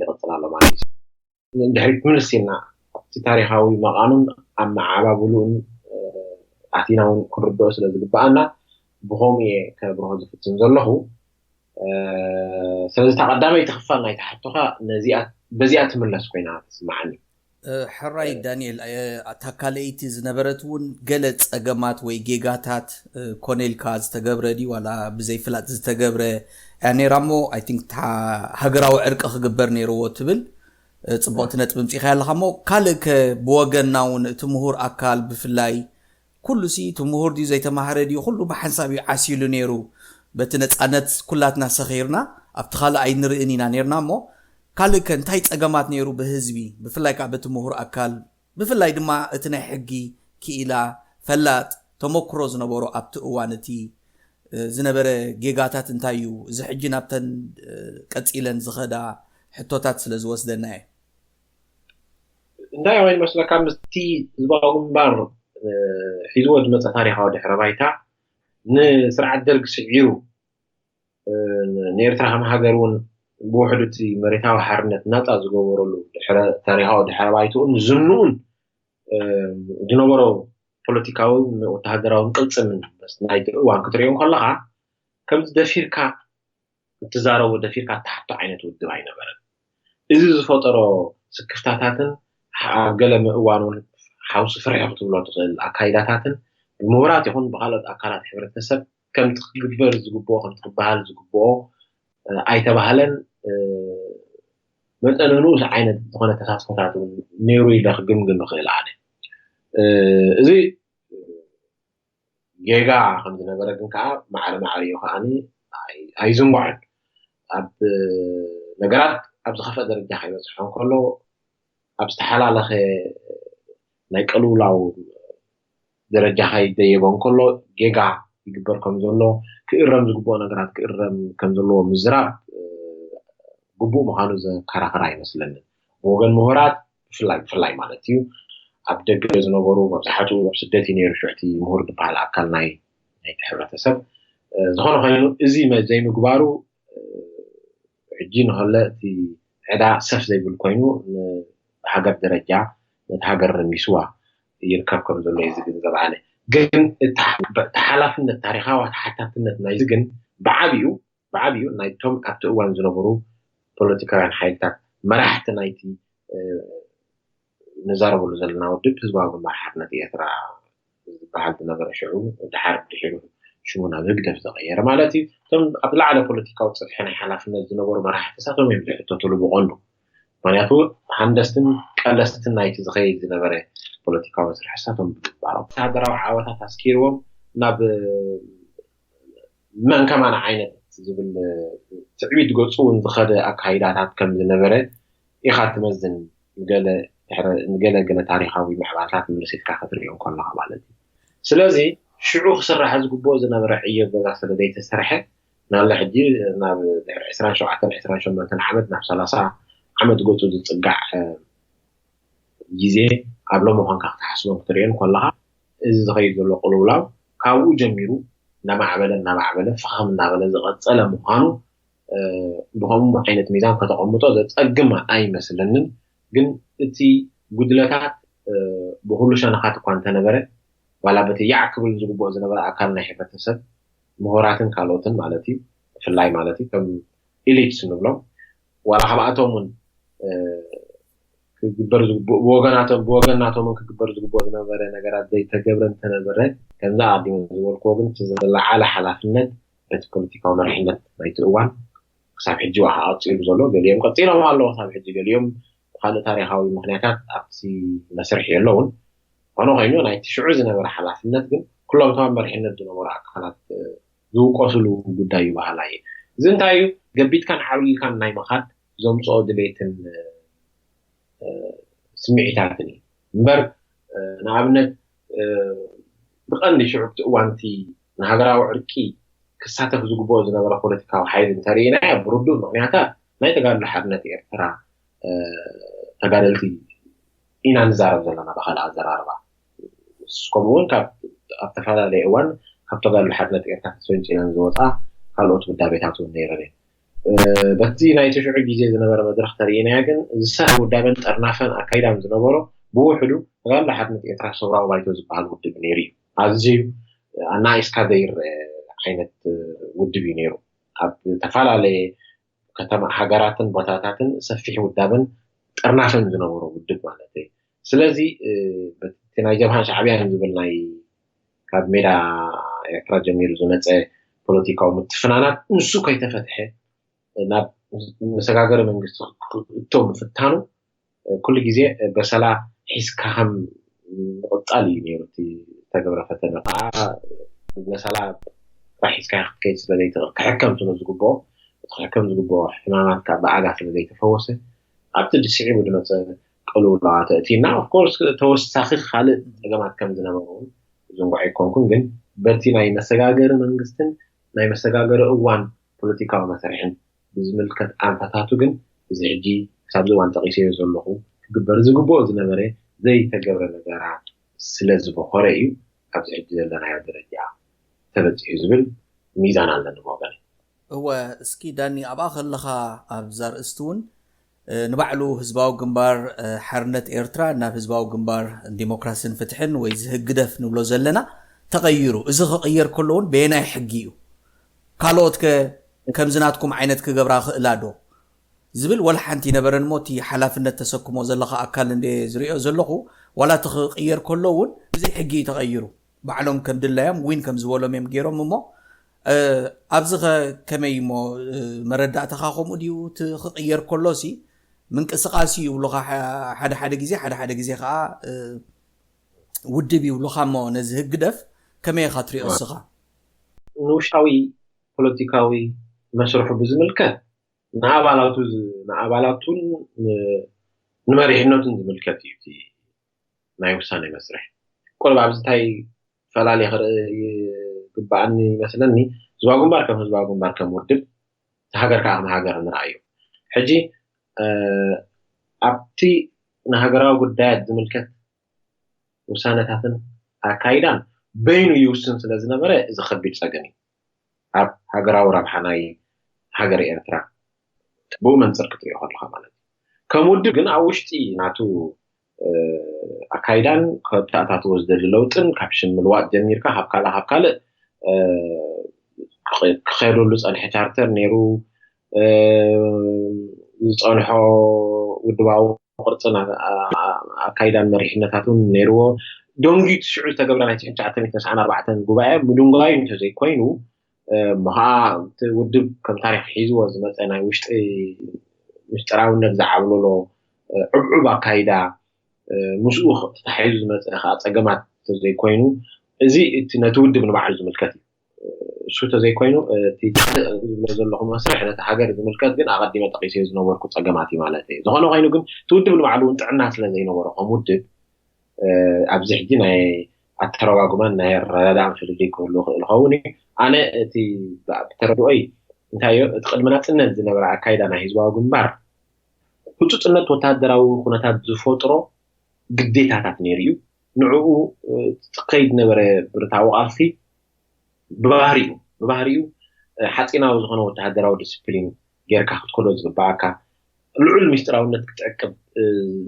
ይቕፅል ኣሎ ማለት እዩ። ድሕሪት ምልስ ኢልና ኣብቲ ታሪካዊ መቓኑን ኣመዓባብሉን ኣቲና እውን ክንርድኦ ስለ ዝግበኣና ብከምኡ እየ ከብርሆ ዝፍትን ዘለኹ። ስለዚ እታ ቀዳመይቲ ክፋል ናይቲ ሕቶኻ በዚኣ ትምለስ ኮይና ትስምዓኒ። ሕራይ ዳንኤል፣ እታ ካልኣይቲ ዝነበረት እውን ገለ ፀገማት ወይ ጌጋታት ኮነ ኢልካ ዝተገብረ ድዩ ዋላ ብዘይፍላጥ ዝተገብረ እያ ነይራ እሞ I think ሃገራዊ ዕርቂ ክግበር ነይርዎ ትብል ፅቡቕቲ ነጥቢ ምፂእካ ኣለካ እሞ ካልእ ከ ብወገንና እውን እቲ ምሁር ኣካል ብፍላይ ኩሉ ሲ እቲ ምሁር ድዩ ዘይተማህረ ድዩ ኩሉ ብሓንሳብ እዩ ዓሲሉ ነይሩ በቲ ነፃነት ኩላትና ሰኺርና ኣብቲ ካልእ ኣይንርእን ኢና ነይርና እሞ ካልእ ከ እንታይ ፀገማት ነይሩ ብህዝቢ ብፍላይ ከዓ በቲ ምሁር ኣካል ብፍላይ ድማ እቲ ናይ ሕጊ ክኢላ ፈላጥ ተመክሮ ዝነበሮ ኣብቲ እዋን እቲ ዝነበረ ጌጋታት እንታይ እዩ እዚ ሕጂ ናብተን ቀፂለን ዝኸዳ ሕቶታት ስለ ዝወስደና እየ እንታይ ወይ መስለካ ምስቲ ህዝባዊ ግንባር ሒዝዎ ዝመፀ ታሪካዊ ድሕረ ባይታ ንስርዓት ደርግ ስዒሩ ንኤርትራ ከም ሃገር እውን ብውሕዱ እቲ መሬታዊ ሓርነት ናፃ ዝገበረሉ ድሕረ ታሪኻዊ ድሕረ ባይትኡን ዝንኡን ዝነበሮ ፖለቲካዊ ወተሃደራዊ ቅልፅምን ናይቲ እዋን ክትሪኦ ከለካ ከምዚ ደፊርካ እትዛረቦ ደፊርካ እትሓቶ ዓይነት ውድብ ኣይነበረን። እዚ ዝፈጠሮ ስክፍታታትን ኣብ ገለ እዋን እውን ሓውሲ ፍርሒ ክትብሎ ትኽእል ኣካይዳታትን ብምሁራት ይኹን ብካልኦት ኣካላት ሕብረተሰብ ከምቲ ክግበር ዝግብኦ ከምቲ ክበሃል ዝግብኦ ኣይተባህለን። መጠነ ንኡስ ዓይነት ዝኾነ ተሳትፎታት እውን ነይሩ ኢለ ክግምግም ይኽእል ኣነ። እዚ ጌጋ ከም ዝነበረ ግን ከዓ ማዕረ ማዕሪኡ ከዓ ኣይዝንጓዕን። ኣብ ነገራት ኣብ ዝኸፍአ ደረጃ ከይበፅሖ እንከሎ ኣብ ዝተሓላለኸ ናይ ቅልውላው ደረጃ ከይደየበ እንከሎ ጌጋ ይግበር ከም ዘሎ ክእረም ዝግብኦ ነገራት ክእረም ከም ዘለዎ ምዝራብ ግቡእ ምዃኑ ዘከራኽር ኣይመስለንን። ብወገን ምሁራት ብፍላይ ብፍላይ ማለት እዩ ኣብ ደገ ዝነበሩ መብዛሕትኡ ኣብ ስደት እዩ ነይሩ ሽዕቲ ምሁር ዝበሃል ኣካል ናይ ናይቲ ሕብረተሰብ። ዝኾነ ኮይኑ እዚ ዘይምግባሩ ሕጂ ንኸለ እቲ ዕዳ ሰፍ ዘይብል ኮይኑ ብሃገር ደረጃ ነቲ ሃገር ረሚስዋ ይርከብ ከም ዘሎ እዩ ዝግንዘብ ኣነ። ግን እቲ ሓላፍነት ታሪኻዊ ተሓታትነት ናይዚ ግን ብዓብዩ ብዓብዩ ናይቶም ኣብቲ እዋን ዝነበሩ ፖለቲካውያን ሓይልታት መራሕቲ ናይቲ ንዛረበሉ ዘለና ውድብ ህዝባዊ ግንባር ሓርነት ኤርትራ ዝበሃል ዝነበረ ሽዑ ድሓር ድሒሩ ሽሙ ናብ ህግደፍ ዝቐየረ ማለት እዩ። እቶም ኣብ ላዕለ ፖለቲካዊ ፅፍሒ ናይ ሓላፍነት ዝነበሩ መራሕቲ እሳቶም እዮም ዝሕተትሉ ብቐንዱ። ምክንያቱ ሃንደስትን ቀለስትን ናይቲ ዝኸይድ ዝነበረ ፖለቲካዊ መስርሕ እሳቶም ብምግባሮም ወተሃደራዊ ዓወታት ኣስኪርዎም ናብ መን ከማን ዓይነት ዝብል ትዕቢት ገፁ እውን ዝኸደ ኣካይዳታት ከም ዝነበረ ኢኻ ትመዝን። ንገለ ገለ ታሪኻዊ ምዕባለታት ምልስ ኢልካ ክትሪኦ ከለኻ ማለት እዩ። ስለዚ ሽዑ ክስራሕ ዝግብኦ ዝነበረ ዕዮ ገዛ ስለ ዘይተሰርሐ ናለ ሕጂ ናብ ድሕሪ ዕስራን ሸውዓተን ዕስራን ሸሞንተን ዓመት ናብ ሰላሳ ዓመት ገፁ ዝፅጋዕ ግዜ ኣብ ሎሚ ኳንካ ክትሓስቦም ክትሪኦን ከለኻ እዚ ዝኸይድ ዘሎ ቅልውላው ካብኡ ጀሚሩ እናማዕበለ እናማዕበለ ፍኻም እናበለ ዝቐፀለ ምዃኑ ብኸምኡ ዓይነት ሚዛን ከተቐምጦ ዘፀግም ኣይመስለንን። ግን እቲ ጉድለታት ብኩሉ ሸነኻት እኳ እንተነበረ ዋላ በቲ ያዕ ክብል ዝግብኦ ዝነበረ ኣካል ናይ ሕብረተሰብ ምሁራትን ካልኦትን ማለት እዩ ብፍላይ ማለት እዩ ከም ኢሊትስ ንብሎም ዋላ ካብኣቶም እውን ክግበር ዝግብኦ ብወገናቶም ብወገናቶም ክግበር ዝግብኦ ዝነበረ ነገራት ዘይተገብረ እንተነበረ ከምዛ ኣዲሞ ዝበልክዎ ግን እቲ ዝለዓለ ሓላፍነት በቲ ፖለቲካዊ መሪሕነት ናይቲ እዋን ክሳብ ሕጂ ዋካ ቀፂሉ ዘሎ ገሊኦም ቀፂሎም ኣለዉ ክሳብ ሕጂ ገሊኦም ብካልእ ታሪካዊ ምክንያታት ኣብቲ መስርሕ የለውን። ኮነ ኮይኑ ናይቲ ሽዑ ዝነበረ ሓላፍነት ግን ኩሎም እቶም ኣብ መሪሕነት ዝነበሩ ኣካላት ዝውቀስሉ ጉዳይ እዩ በሃላይ እየ። እዚ እንታይ እዩ ገቢትካን ዓብሊልካን ናይ ምኻድ ዘምፅኦ ድሌትን ስምዒታትን እዩ እምበር ንኣብነት ብቐንዲ ሽዑ እቲ እዋንቲ ንሃገራዊ ዕርቂ ክሳተፍ ዝግብኦ ዝነበረ ፖለቲካዊ ሓይሊ እንተርኢና ብርዱእ ምክንያታት ናይ ተጋድሎ ሓርነት ኤርትራ ተጋደልቲ ኢና ንዛረብ ዘለና ብካልእ ኣዘራርባ ከምኡውን ኣብ ዝተፈላለየ እዋን ካብ ተጋድሎ ሓርነት ኤርትራ ተሰንጪለን ዝወፃ ካልኦት ውዳቤታት እውን ነይረን እየን። በቲ ናይ ትሽዑ ግዜ ዝነበረ መድረክ ተርእናያ ግን ዝሰህ ውዳበን ጠርናፈን ኣካይዳን ዝነበሮ ብውሕዱ ተጋድሎ ሓርነት ኤርትራ ሰውራዊ ባይቶ ዝበሃል ውድብ ነይሩ እዩ። ኣዝዩ ኣናኢስካ ዘይረአ ዓይነት ውድብ እዩ ነይሩ። ኣብ ዝተፈላለየ ከተማ ሃገራትን ቦታታትን ሰፊሕ ውዳበን ጠርናፈን ዝነበሮ ውድብ ማለት እዩ። ስለዚ በቲ ናይ ጀብሃን ሻዕብያን ዝብል ናይ ካብ ሜዳ ኤርትራ ጀሚሩ ዝመፀ ፖለቲካዊ ምትፍናናት ንሱ ከይተፈትሐ ናብ መሰጋገሪ መንግስቲ ክእቶ ምፍታኑ ኩሉ ግዜ በሰላ ሒዝካ ከም ምቕፃል እዩ ነይሩ እቲ ዝተገብረ ፈተነ ከዓ በሰላ ጥራሕ ሒዝካ ክትከይድ ስለዘይትኽእል ክሕከም ስለ ዝግብኦ እቲ ክሕከም ዝግብኦ ሕማማት ከዓ ብኣጋ ስለዘይተፈወሰ ኣብቲ ድስዒቡ ዝመፀ ቅልውላዋ ተእቲና ኦፍኮርስ ተወሳኺ ካልእ ፀገማት ከም ዝነበረ እውን ዝንጉዕ ኣይኮንኩን ግን በቲ ናይ መሰጋገሪ መንግስትን ናይ መሰጋገሪ እዋን ፖለቲካዊ መሰርሕን ብዝምልከት ኣንፈታቱ ግን እዚ ሕጂ ክሳብ ዝዋን ጠቒሰዮ ዘለኹ ክግበር ዝግብኦ ዝነበረ ዘይተገብረ ነገራት ስለ ዝበኾረ እዩ ኣብዚ ሕጂ ዘለናዮ ደረጃ ተበፂሑ ዝብል ሚዛን ኣለኒ ብወገነይ። እወ፣ እስኪ ዳኒ፣ ኣብኣ ከለኻ ኣብዛ ርእስቲ እውን ንባዕሉ ህዝባዊ ግንባር ሓርነት ኤርትራ ናብ ህዝባዊ ግንባር ዲሞክራሲን ፍትሕን ወይ ዝህግደፍ ንብሎ ዘለና ተቐይሩ። እዚ ክቕየር ከሎ እውን በየናይ ሕጊ እዩ? ካልኦት ከ ከምዚ ናትኩም ዓይነት ክገብራ ክእላ ዶ ዝብል ወላ ሓንቲ ይነበረን እሞ፣ እቲ ሓላፍነት ተሰክሞ ዘለኻ ኣካል እንደ ዝሪኦ ዘለኹ፣ ዋላ እቲ ክቕየር ከሎ እውን ብዘይ ሕጊ እዩ ተቐይሩ። ባዕሎም ከም ድላዮም ዊን ከም ዝበሎም እዮም ገይሮም እሞ፣ ኣብዚ ኸ ከመይ እሞ? መረዳእታኻ ከምኡ ድዩ? እቲ ክቕየር ከሎሲ ምንቅስቃስ እዩ ይብሉኻ ሓደ ሓደ ግዜ፣ ሓደ ሓደ ግዜ ከዓ ውድብ ይብሉኻ እሞ፣ ነዚ ህግደፍ ከመይ ኢኻ ትሪኦ እስኻ? ንውሽጣዊ ፖለቲካዊ መስርሑ ብዝምልከት ንኣባላቱ ንኣባላቱን ንመሪሕነቱን ዝምልከት እዩ። ናይ ውሳኔ መስርሕ ቁሩብ ኣብዚ እንታይ ፈላልየ ክርኢ ይግበኣኒ ይመስለኒ። ህዝባዊ ግንባር ከም ህዝባዊ ግንባር ከም ውድብ፣ ሃገር ከዓ ከም ሃገር ንርኣዮ። ሕጂ ኣብቲ ንሃገራዊ ጉዳያት ዝምልከት ውሳነታትን ኣካይዳን በይኑ ይውስን ስለ ዝነበረ እዚ ከቢድ ፀገም እዩ ኣብ ሃገራዊ ረብሓ ናይ ሃገር ኤርትራ። ብኡ መንፅር ክትሪኦ ከለካ ማለት እዩ። ከም ውድብ ግን ኣብ ውሽጢ ናቱ ኣካይዳን ከተኣታትዎ ዝደሊ ለውጥን ካብ ሽም ምልዋጥ ጀሚርካ ካብ ካልእ ካብ ካልእ ክኸደሉ ዝፀንሐ ቻርተር ነይሩ። ዝፀንሖ ውድባዊ ቅርፅን ኣካይዳን መሪሕነታት እውን ነይርዎ። ደንጊዩ ሽዑ ዝተገብረ ናይ ትሽዓተ ሚእትን ተስዓን ኣርባዕተን ጉባኤ ምድንጓዩ እንተዘይኮይኑ፣ እሞ ከዓ እቲ ውድብ ከም ታሪክ ሒዝዎ ዝመፀ ናይ ውሽጢ ምስጢራውነት ዝዓብለሎ ዕብዑብ ኣካይዳ፣ ምስኡ ተታሒዙ ዝመፀ ከዓ ፀገማት እንተዘይኮይኑ፣ እዚ እቲ ነቲ ውድብ ንባዕሉ ዝምልከት እዩ። እሱ እንተዘይኮይኑ፣ እቲ ካልእ ዝብሎ ዘለኹ መስርሕ ነቲ ሃገር ዝምልከት ግን ኣቐዲመ ጠቒሰዮ ዝነበርኩ ፀገማት እዩ ማለት እዩ። ዝኾነ ኮይኑ ግን እቲ ውድብ ንባዕሉ እውን ጥዕና ስለ ዘይነበሮ ከም ውድብ ኣብዚ ሕጂ ናይ ኣተረጓጉማን ናይ ኣረዳድኣን ፍልልይ ክህሉ ይኽእል ይኸውን እዩ። ኣነ እቲ ብተረድኦይ እንታይ እቲ ቅድሚ ናፅነት ዝነበረ ኣካይዳ ናይ ህዝባዊ ግንባር ህፁፅነት ወታደራዊ ኩነታት ዝፈጥሮ ግዴታታት ነይሩ እዩ። ንዕኡ ዝኸይድ ነበረ ብረታዊ ቃልሲ ብባህሪኡ ብባህሪኡ ሓፂናዊ ዝኾነ ወተሃደራዊ ዲስፕሊን ጌርካ ክትከዶ ዝግበኣካ ልዑል ምስጢራውነት ክትዕቅብ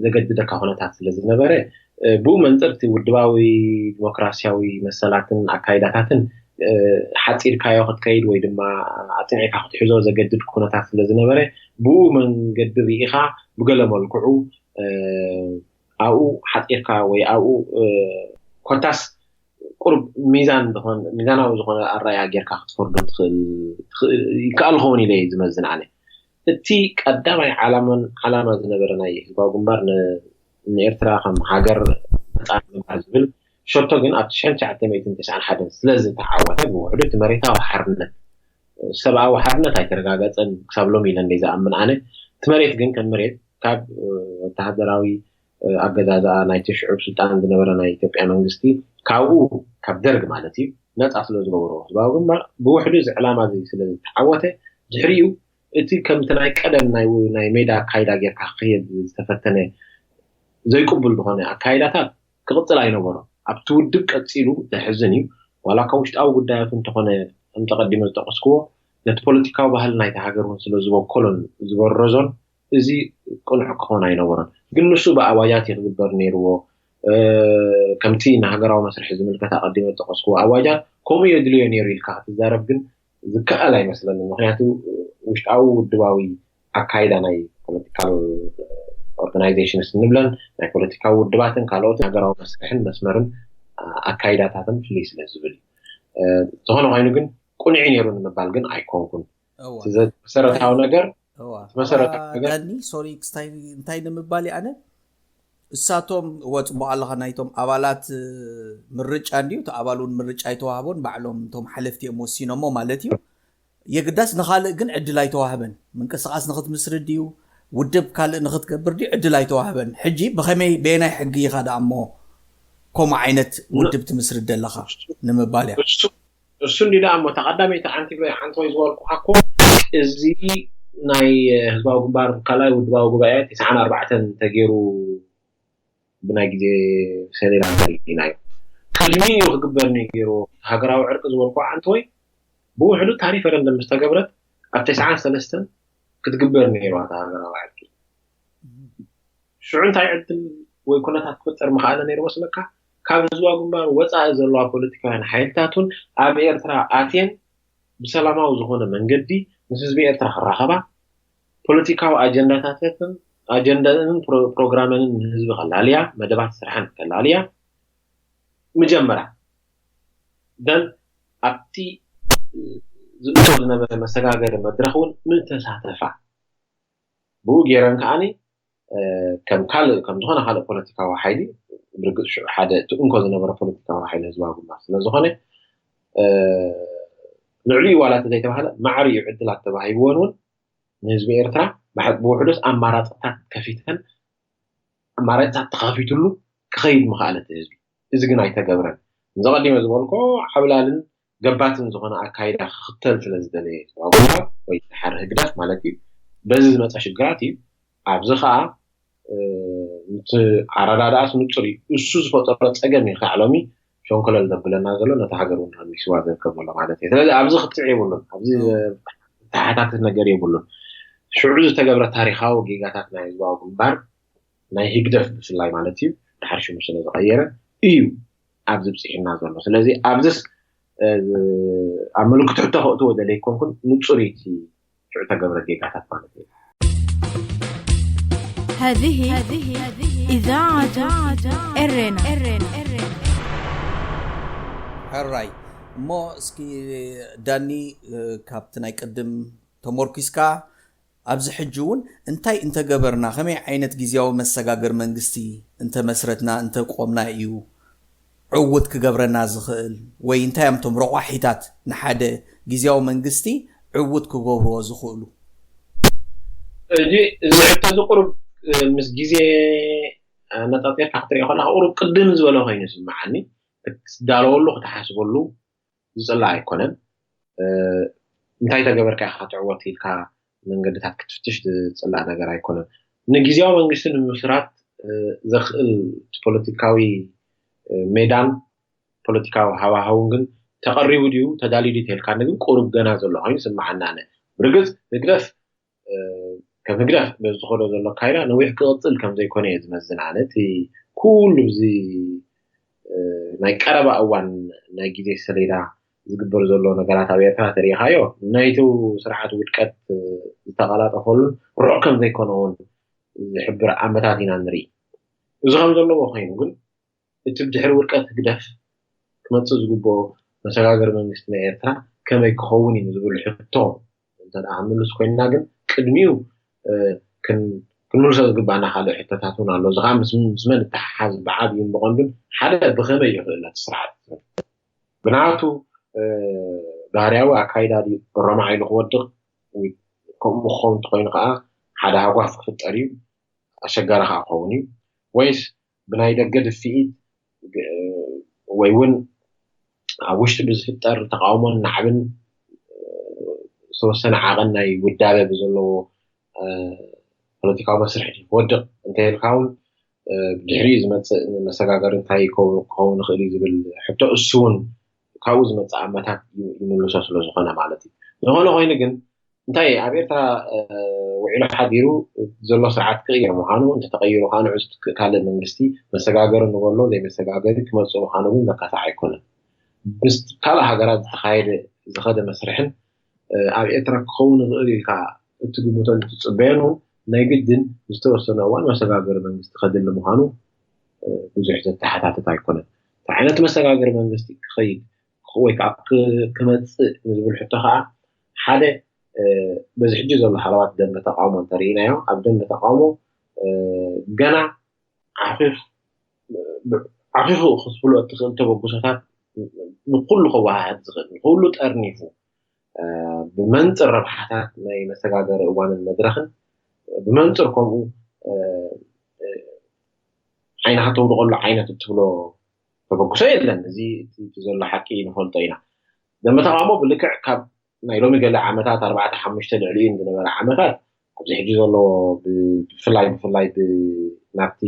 ዘገድደካ ኩነታት ስለ ዝነበረ ብኡ መንፅር እቲ ውድባዊ ዲሞክራሲያዊ መሰላትን ኣካይዳታትን ሓፂርካዮ ክትከይድ ወይ ድማ ኣፅኒዕካ ክትሕዞ ዘገድድ ኩነታት ስለ ዝነበረ ብኡ መንገዲ ርኢኻ ብገለ መልክዑ ኣብኡ ሓፂርካ ወይ ኣብኡ ኮታስ ቁሩብ ሚዛን ዝኾን ሚዛናዊ ዝኾነ ኣረኣያ ጌርካ ክትፈርዶ ትኽእል ይከኣል ኸውን ኢለ ዝመዝን ኣነ። እቲ ቀዳማይ ዓላማን ዓላማ ዝነበረ ናይ ህዝባዊ ግንባር ንኤርትራ ከም ሃገር ነፃ ምግባር ዝብል ሸቶ ግን ኣብ ትሽዓተ ሚእትን ተስዓን ሓደን ስለ ዝተዓወተ ብውሕዱ እቲ መሬታዊ ሓርነት ሰብኣዊ ሓርነት ኣይተረጋገፀን ክሳብ ሎሚ ኢለ እንደ ዝኣምን ኣነ። እቲ መሬት ግን ከም መሬት ካብ ወተሃደራዊ ኣገዛዝኣ ናይቲ ሽዑብ ስልጣን ዝነበረ ናይ ኢትዮጵያ መንግስቲ ካብኡ ካብ ደርግ ማለት እዩ ነፃ ስለ ዝገበሮ ህዝባዊ ግንባር ብውሕዱ እዚ ዕላማ እዚ ስለ ዝተዓወተ ድሕሪኡ እቲ ከምቲ ናይ ቀደም ናይ ሜዳ ኣካይዳ ጌርካ ክኸየድ ዝተፈተነ ዘይቅቡል ዝኾነ ኣካይዳታት ክቕፅል ኣይነበሮን። ኣብቲ ውድብ ቀፂሉ ዘሕዝን እዩ። ዋላ ካብ ውሽጣዊ ጉዳያቱ እንተኾነ ከምቲ ቀዲመ ዝጠቀስክዎ ነቲ ፖለቲካዊ ባህሊ ናይቲ ሃገር እውን ስለ ዝበኮሎን ዝበረዞን እዚ ቅኑዕ ክኾን ኣይነበሮን። ግን ንሱ ብኣዋጃት እዩ ክግበር ነይርዎ። ከምቲ ንሃገራዊ መስርሒ ዝምልከት ኣቐዲመ ዝጠቀስክዎ ኣዋጃት ከምኡ የድልዮ ነይሩ ኢልካ ክትዛረብ ግን ዝከኣል ኣይመስለንን። ምክንያቱ ውሽጣዊ ውድባዊ ኣካይዳ ናይ ፖለቲካል ኦርጋናይዜሽንስ እንብለን ናይ ፖለቲካዊ ውድባትን ካልኦት ሃገራዊ መስርሕን መስመርን ኣካይዳታትን ፍልይ ስለ ዝብል እዩ። ዝኾነ ኮይኑ ግን ቁኑዕ ነይሩ ንምባል ግን ኣይኮንኩን። መሰረታዊ ነገር ዳኒ ሶሪ እንታይ ንምባል ኣነ እሳቶም እወ ፅቡቅ ኣለኻ ናይቶም ኣባላት ምርጫ እንዲዩ እቲ ኣባል እውን ምርጫ ኣይተዋህቦን ባዕሎም እቶም ሓለፍቲ እዮም ወሲኖሞ ማለት እዩ። የግዳስ ንኻልእ ግን ዕድል ኣይተዋህበን። ምንቅስቃስ ንክትምስርት ድዩ ውድብ ካልእ ንክትገብር ድዩ ዕድል ኣይተዋህበን። ሕጂ ብኸመይ በየናይ ሕጊ ኢኻ ደኣ እሞ ከምኡ ዓይነት ውድብ ትምስርት ዘለኻ ንምባል እያ። እሱ እንዲ ደኣ እሞ ተቐዳመይቲ ዓንቲ ዓንተወይ ዝበልኩኻ እኮ እዚ ናይ ህዝባዊ ግንባር ካልኣይ ውድባዊ ጉባኤ ትስዓን ኣርባዕተን ተገይሩ ብናይ ግዜ ሰሌዳ ተሪኢናዮ። ቅድሚ እዩ ክግበር ነይሩ ሃገራዊ ዕርቂ ዝበልኩ ዓንተወይ ብውሕዱ እታ ሪፈረንደም ምስ ተገብረት ኣብ ተስዓን ሰለስተን ክትግበር ነይርዋ እታ ሃገራዊ ዕርቂ። ሽዑ እንታይ ዕድል ወይ ኩነታት ክፍጠር ምኽኣለ ነይሩ መስለካ? ካብ ህዝባዊ ግንባር ወፃኢ ዘለዋ ፖለቲካውያን ሓይልታት እውን ኣብ ኤርትራ ኣትየን ብሰላማዊ ዝኾነ መንገዲ ምስ ህዝቢ ኤርትራ ክራኸባ፣ ፖለቲካዊ ኣጀንዳታትን ኣጀንዳንን ፕሮግራመንን ንህዝቢ ከላልያ፣ መደባት ስራሕን ከላልያ ምጀመራ። ደን ኣብቲ ዝእቶ ዝነበረ መሰጋገሪ መድረኽ እውን ምተሳተፋ። ብኡ ገይረን ከዓኒ ከም ካልእ ከም ዝኾነ ካልእ ፖለቲካዊ ሓይሊ፣ ብርግፅ ሽዑ ሓደ እቲ እንኮ ዝነበረ ፖለቲካዊ ሓይሊ ህዝባዊ ግንባር ስለ ዝኾነ፣ ልዕሊኡ ዋላ እንተዘይተባሃለ ማዕሪኡ ዕድላት ተባሂብዎን እውን ንህዝቢ ኤርትራ ብውሕዶስ ኣማራፅታት ከፊተን ኣማራፅታት ተኸፊትሉ ክኸይድ ምኽኣለ እቲ ህዝቢ። እዚ ግን ኣይተገብረን። ንዘቐዲመ ዝበልኮ ዓብላልን ገባትን ዝኾነ ኣካይዳ ክኽተል ስለ ዝደለየ ህዝባዊ ግንባር ወይ ድሓር ህግደፍ ማለት እዩ። በዚ ዝመፀ ሽግራት እዩ። ኣብዚ ከዓ እቲ ኣረዳድኣስ ንፁር እዩ። እሱ ዝፈጠሮ ፀገም እዩ ከዓ ሎሚ ሸንኮለል ዘብለና ዘሎ፣ ነታ ሃገር እውን ኣሚስዋ ዝርከብ ዘሎ ማለት እዩ። ስለዚ ኣብዚ ክትዕ የብሉን፣ ኣብዚ ተሓታትት ነገር የብሉን። ሽዑ ዝተገብረ ታሪኻዊ ጌጋታት ናይ ህዝባዊ ግንባር ናይ ህግደፍ ብፍላይ ማለት እዩ፣ ድሓር ሽሙ ስለ ዝቐየረ እዩ ኣብዚ ብፂሕና ዘሎ። ስለዚ ኣብዚስ ኣብ ምልክት ሕቶ ከእትዎ ደለ ይኮንኩን፣ ንፁር እቲ ሽዑ ተገብረ ጌጋታት ማለት እዩ። هذه إذاعة إرينا ሕራይ እሞ እስኪ ዳኒ ካብቲ ናይ ቅድም ተመርኪስካ ኣብዚ ሕጂ እውን እንታይ እንተገበርና፣ ከመይ ዓይነት ግዝያዊ መሰጋገር መንግስቲ እንተመስረትና እንተቆምና እዩ ዕውት ክገብረና ዝኽእል፣ ወይ እንታይ እዮም እቶም ረቋሒታት ንሓደ ግዝያዊ መንግስቲ ዕውት ክገብርዎ ዝኽእሉ? እዚ ሕቶ እዚ ቁሩብ ምስ ግዜ ኣነፃፂርካ ክትሪኦ ከለካ ቁሩብ ቅድም ዝበለ ኮይኑ ይስምዓኒ። ክትዳለወሉ ክትሓስበሉ ዝፅላእ ኣይኮነን። እንታይ ተገበርካ ኢካ ትዕወት ኢልካ መንገድታት ክትፍትሽ ዝፅላእ ነገር ኣይኮነን። ንግዝያዊ መንግስቲ ንምስራት ዘኽእል ፖለቲካዊ ሜዳን ፖለቲካዊ ሃዋሃውን ግን ተቐሪቡ ድዩ ተዳልዩ ድዩ ተልካኒ ግን ቁሩብ ገና ዘሎ ኮይኑ ስምዓና። ኣነ ብርግፅ ህግደፍ ከም ህግደፍ በዚ ዝኸዶ ዘሎ ኣካይዳ ነዊሕ ክቕፅል ከም ዘይኮነ እየ ዝመዝን። ኣነ እቲ ኩሉ እዚ ናይ ቀረባ እዋን ናይ ግዜ ሰሌዳ ዝግበር ዘሎ ነገራት ኣብ ኤርትራ ተሪኢኻዮ ናይቲ ስርዓት ውድቀት ዝተቐላጠፈሉን ርሑቕ ከም ዘይኮነ እውን ዝሕብር ኣመታት ኢና ንርኢ። እዚ ከም ዘለዎ ኮይኑ ግን እቲ ብድሕሪ ውድቀት ህግደፍ ክመፅእ ዝግብኦ መሰጋገሪ መንግስቲ ናይ ኤርትራ ከመይ ክኸውን እዩ ንዝብል ሕቶ እንተ ደኣ ክንምልስ ኮይንና ግን ቅድሚኡ ክንምልሶ ዝግባኣና ካልእ ሕቶታት እውን ኣሎ። እዚ ከዓ ምስ መን እተሓሓዝ ብዓብይን ብቐንዱን ሓደ ብኸመይ ይኽእል ነቲ ስርዓት ብናቱ ባህርያዊ ኣካይዳ ድዩ ረማዕ ኢሉ ክወድቕ ወይ ከምኡ ክኸውን እንተኮይኑ ከዓ ሓደ ሃጓፍ ክፍጠር እዩ፣ ኣሸጋሪ ከዓ ክኸውን እዩ። ወይስ ብናይ ደገ ድፍኢት ወይ እውን ኣብ ውሽጢ ብዝፍጠር ተቃውሞን ናዕብን ዝተወሰነ ዓቐን ናይ ውዳበ ብዘለዎ ፖለቲካዊ መስርሕ ክወድቕ እንተይልካ እውን ብድሕሪኡ ዝመፅእ መሰጋገሪ እንታይ ክኸውን ይኽእል እዩ ዝብል ሕቶ እሱ እውን ካብኡ ዝመፅእ ኣመታት ይምልሶ ስለ ዝኾነ ማለት እዩ። ዝኾነ ኮይኑ ግን እንታይ ኣብ ኤርትራ ውዒሉ ሓዲሩ ዘሎ ስርዓት ክቕየር ምዃኑ እንተተቐይሩ ከዓ ንዑ ካልእ መንግስቲ መሰጋገሪ ንበሎ ዘይመሰጋገሪ ክመፅእ ምዃኑ ግን ዘካትዕ ኣይኮነን። ምስ ካልእ ሃገራት ዝተኻየደ ዝኸደ መስርሕን ኣብ ኤርትራ ክኸውን ይኽእል ኢልካ እትግምቶን እትፅበዮን እውን ናይ ግድን ዝተወሰነ እዋን መሰጋገሪ መንግስቲ ከድሊ ምዃኑ ብዙሕ ዘተሓታትት ኣይኮነን። እንታይ ዓይነት መሰጋገሪ መንግስቲ ክኸይድ ወይ ከዓ ክመፅእ ንዝብል ሕቶ ከዓ ሓደ በዚ ሕጂ ዘሎ ሃለዋት ደንበ ተቃውሞ እንተርኢናዮ ኣብ ደንበ ተቃውሞ ገና ዓኺኹ ክትብሎ እትኽእል ተበግሶታት ንኩሉ ከወሃህድ ዝኽእል ንኩሉ ጠርኒፉ ብመንፅር ረብሓታት ናይ መሰጋገሪ እዋንን መድረኽን ብመንፅር ከምኡ ዓይንኻ ተውድቐሉ ዓይነት እትብሎ ተበግሶ የለን። እዚ እቲ ዘሎ ሓቂ ንፈልጦ ኢና። ደንበ ተቃውሞ ብልክዕ ካብ ናይ ሎሚ ገለ ዓመታት ኣርባዕተ ሓሙሽተ ልዕሊኡ ዝነበረ ዓመታት ኣብዚ ሕጂ ዘሎ ብፍላይ ብፍላይ ናብቲ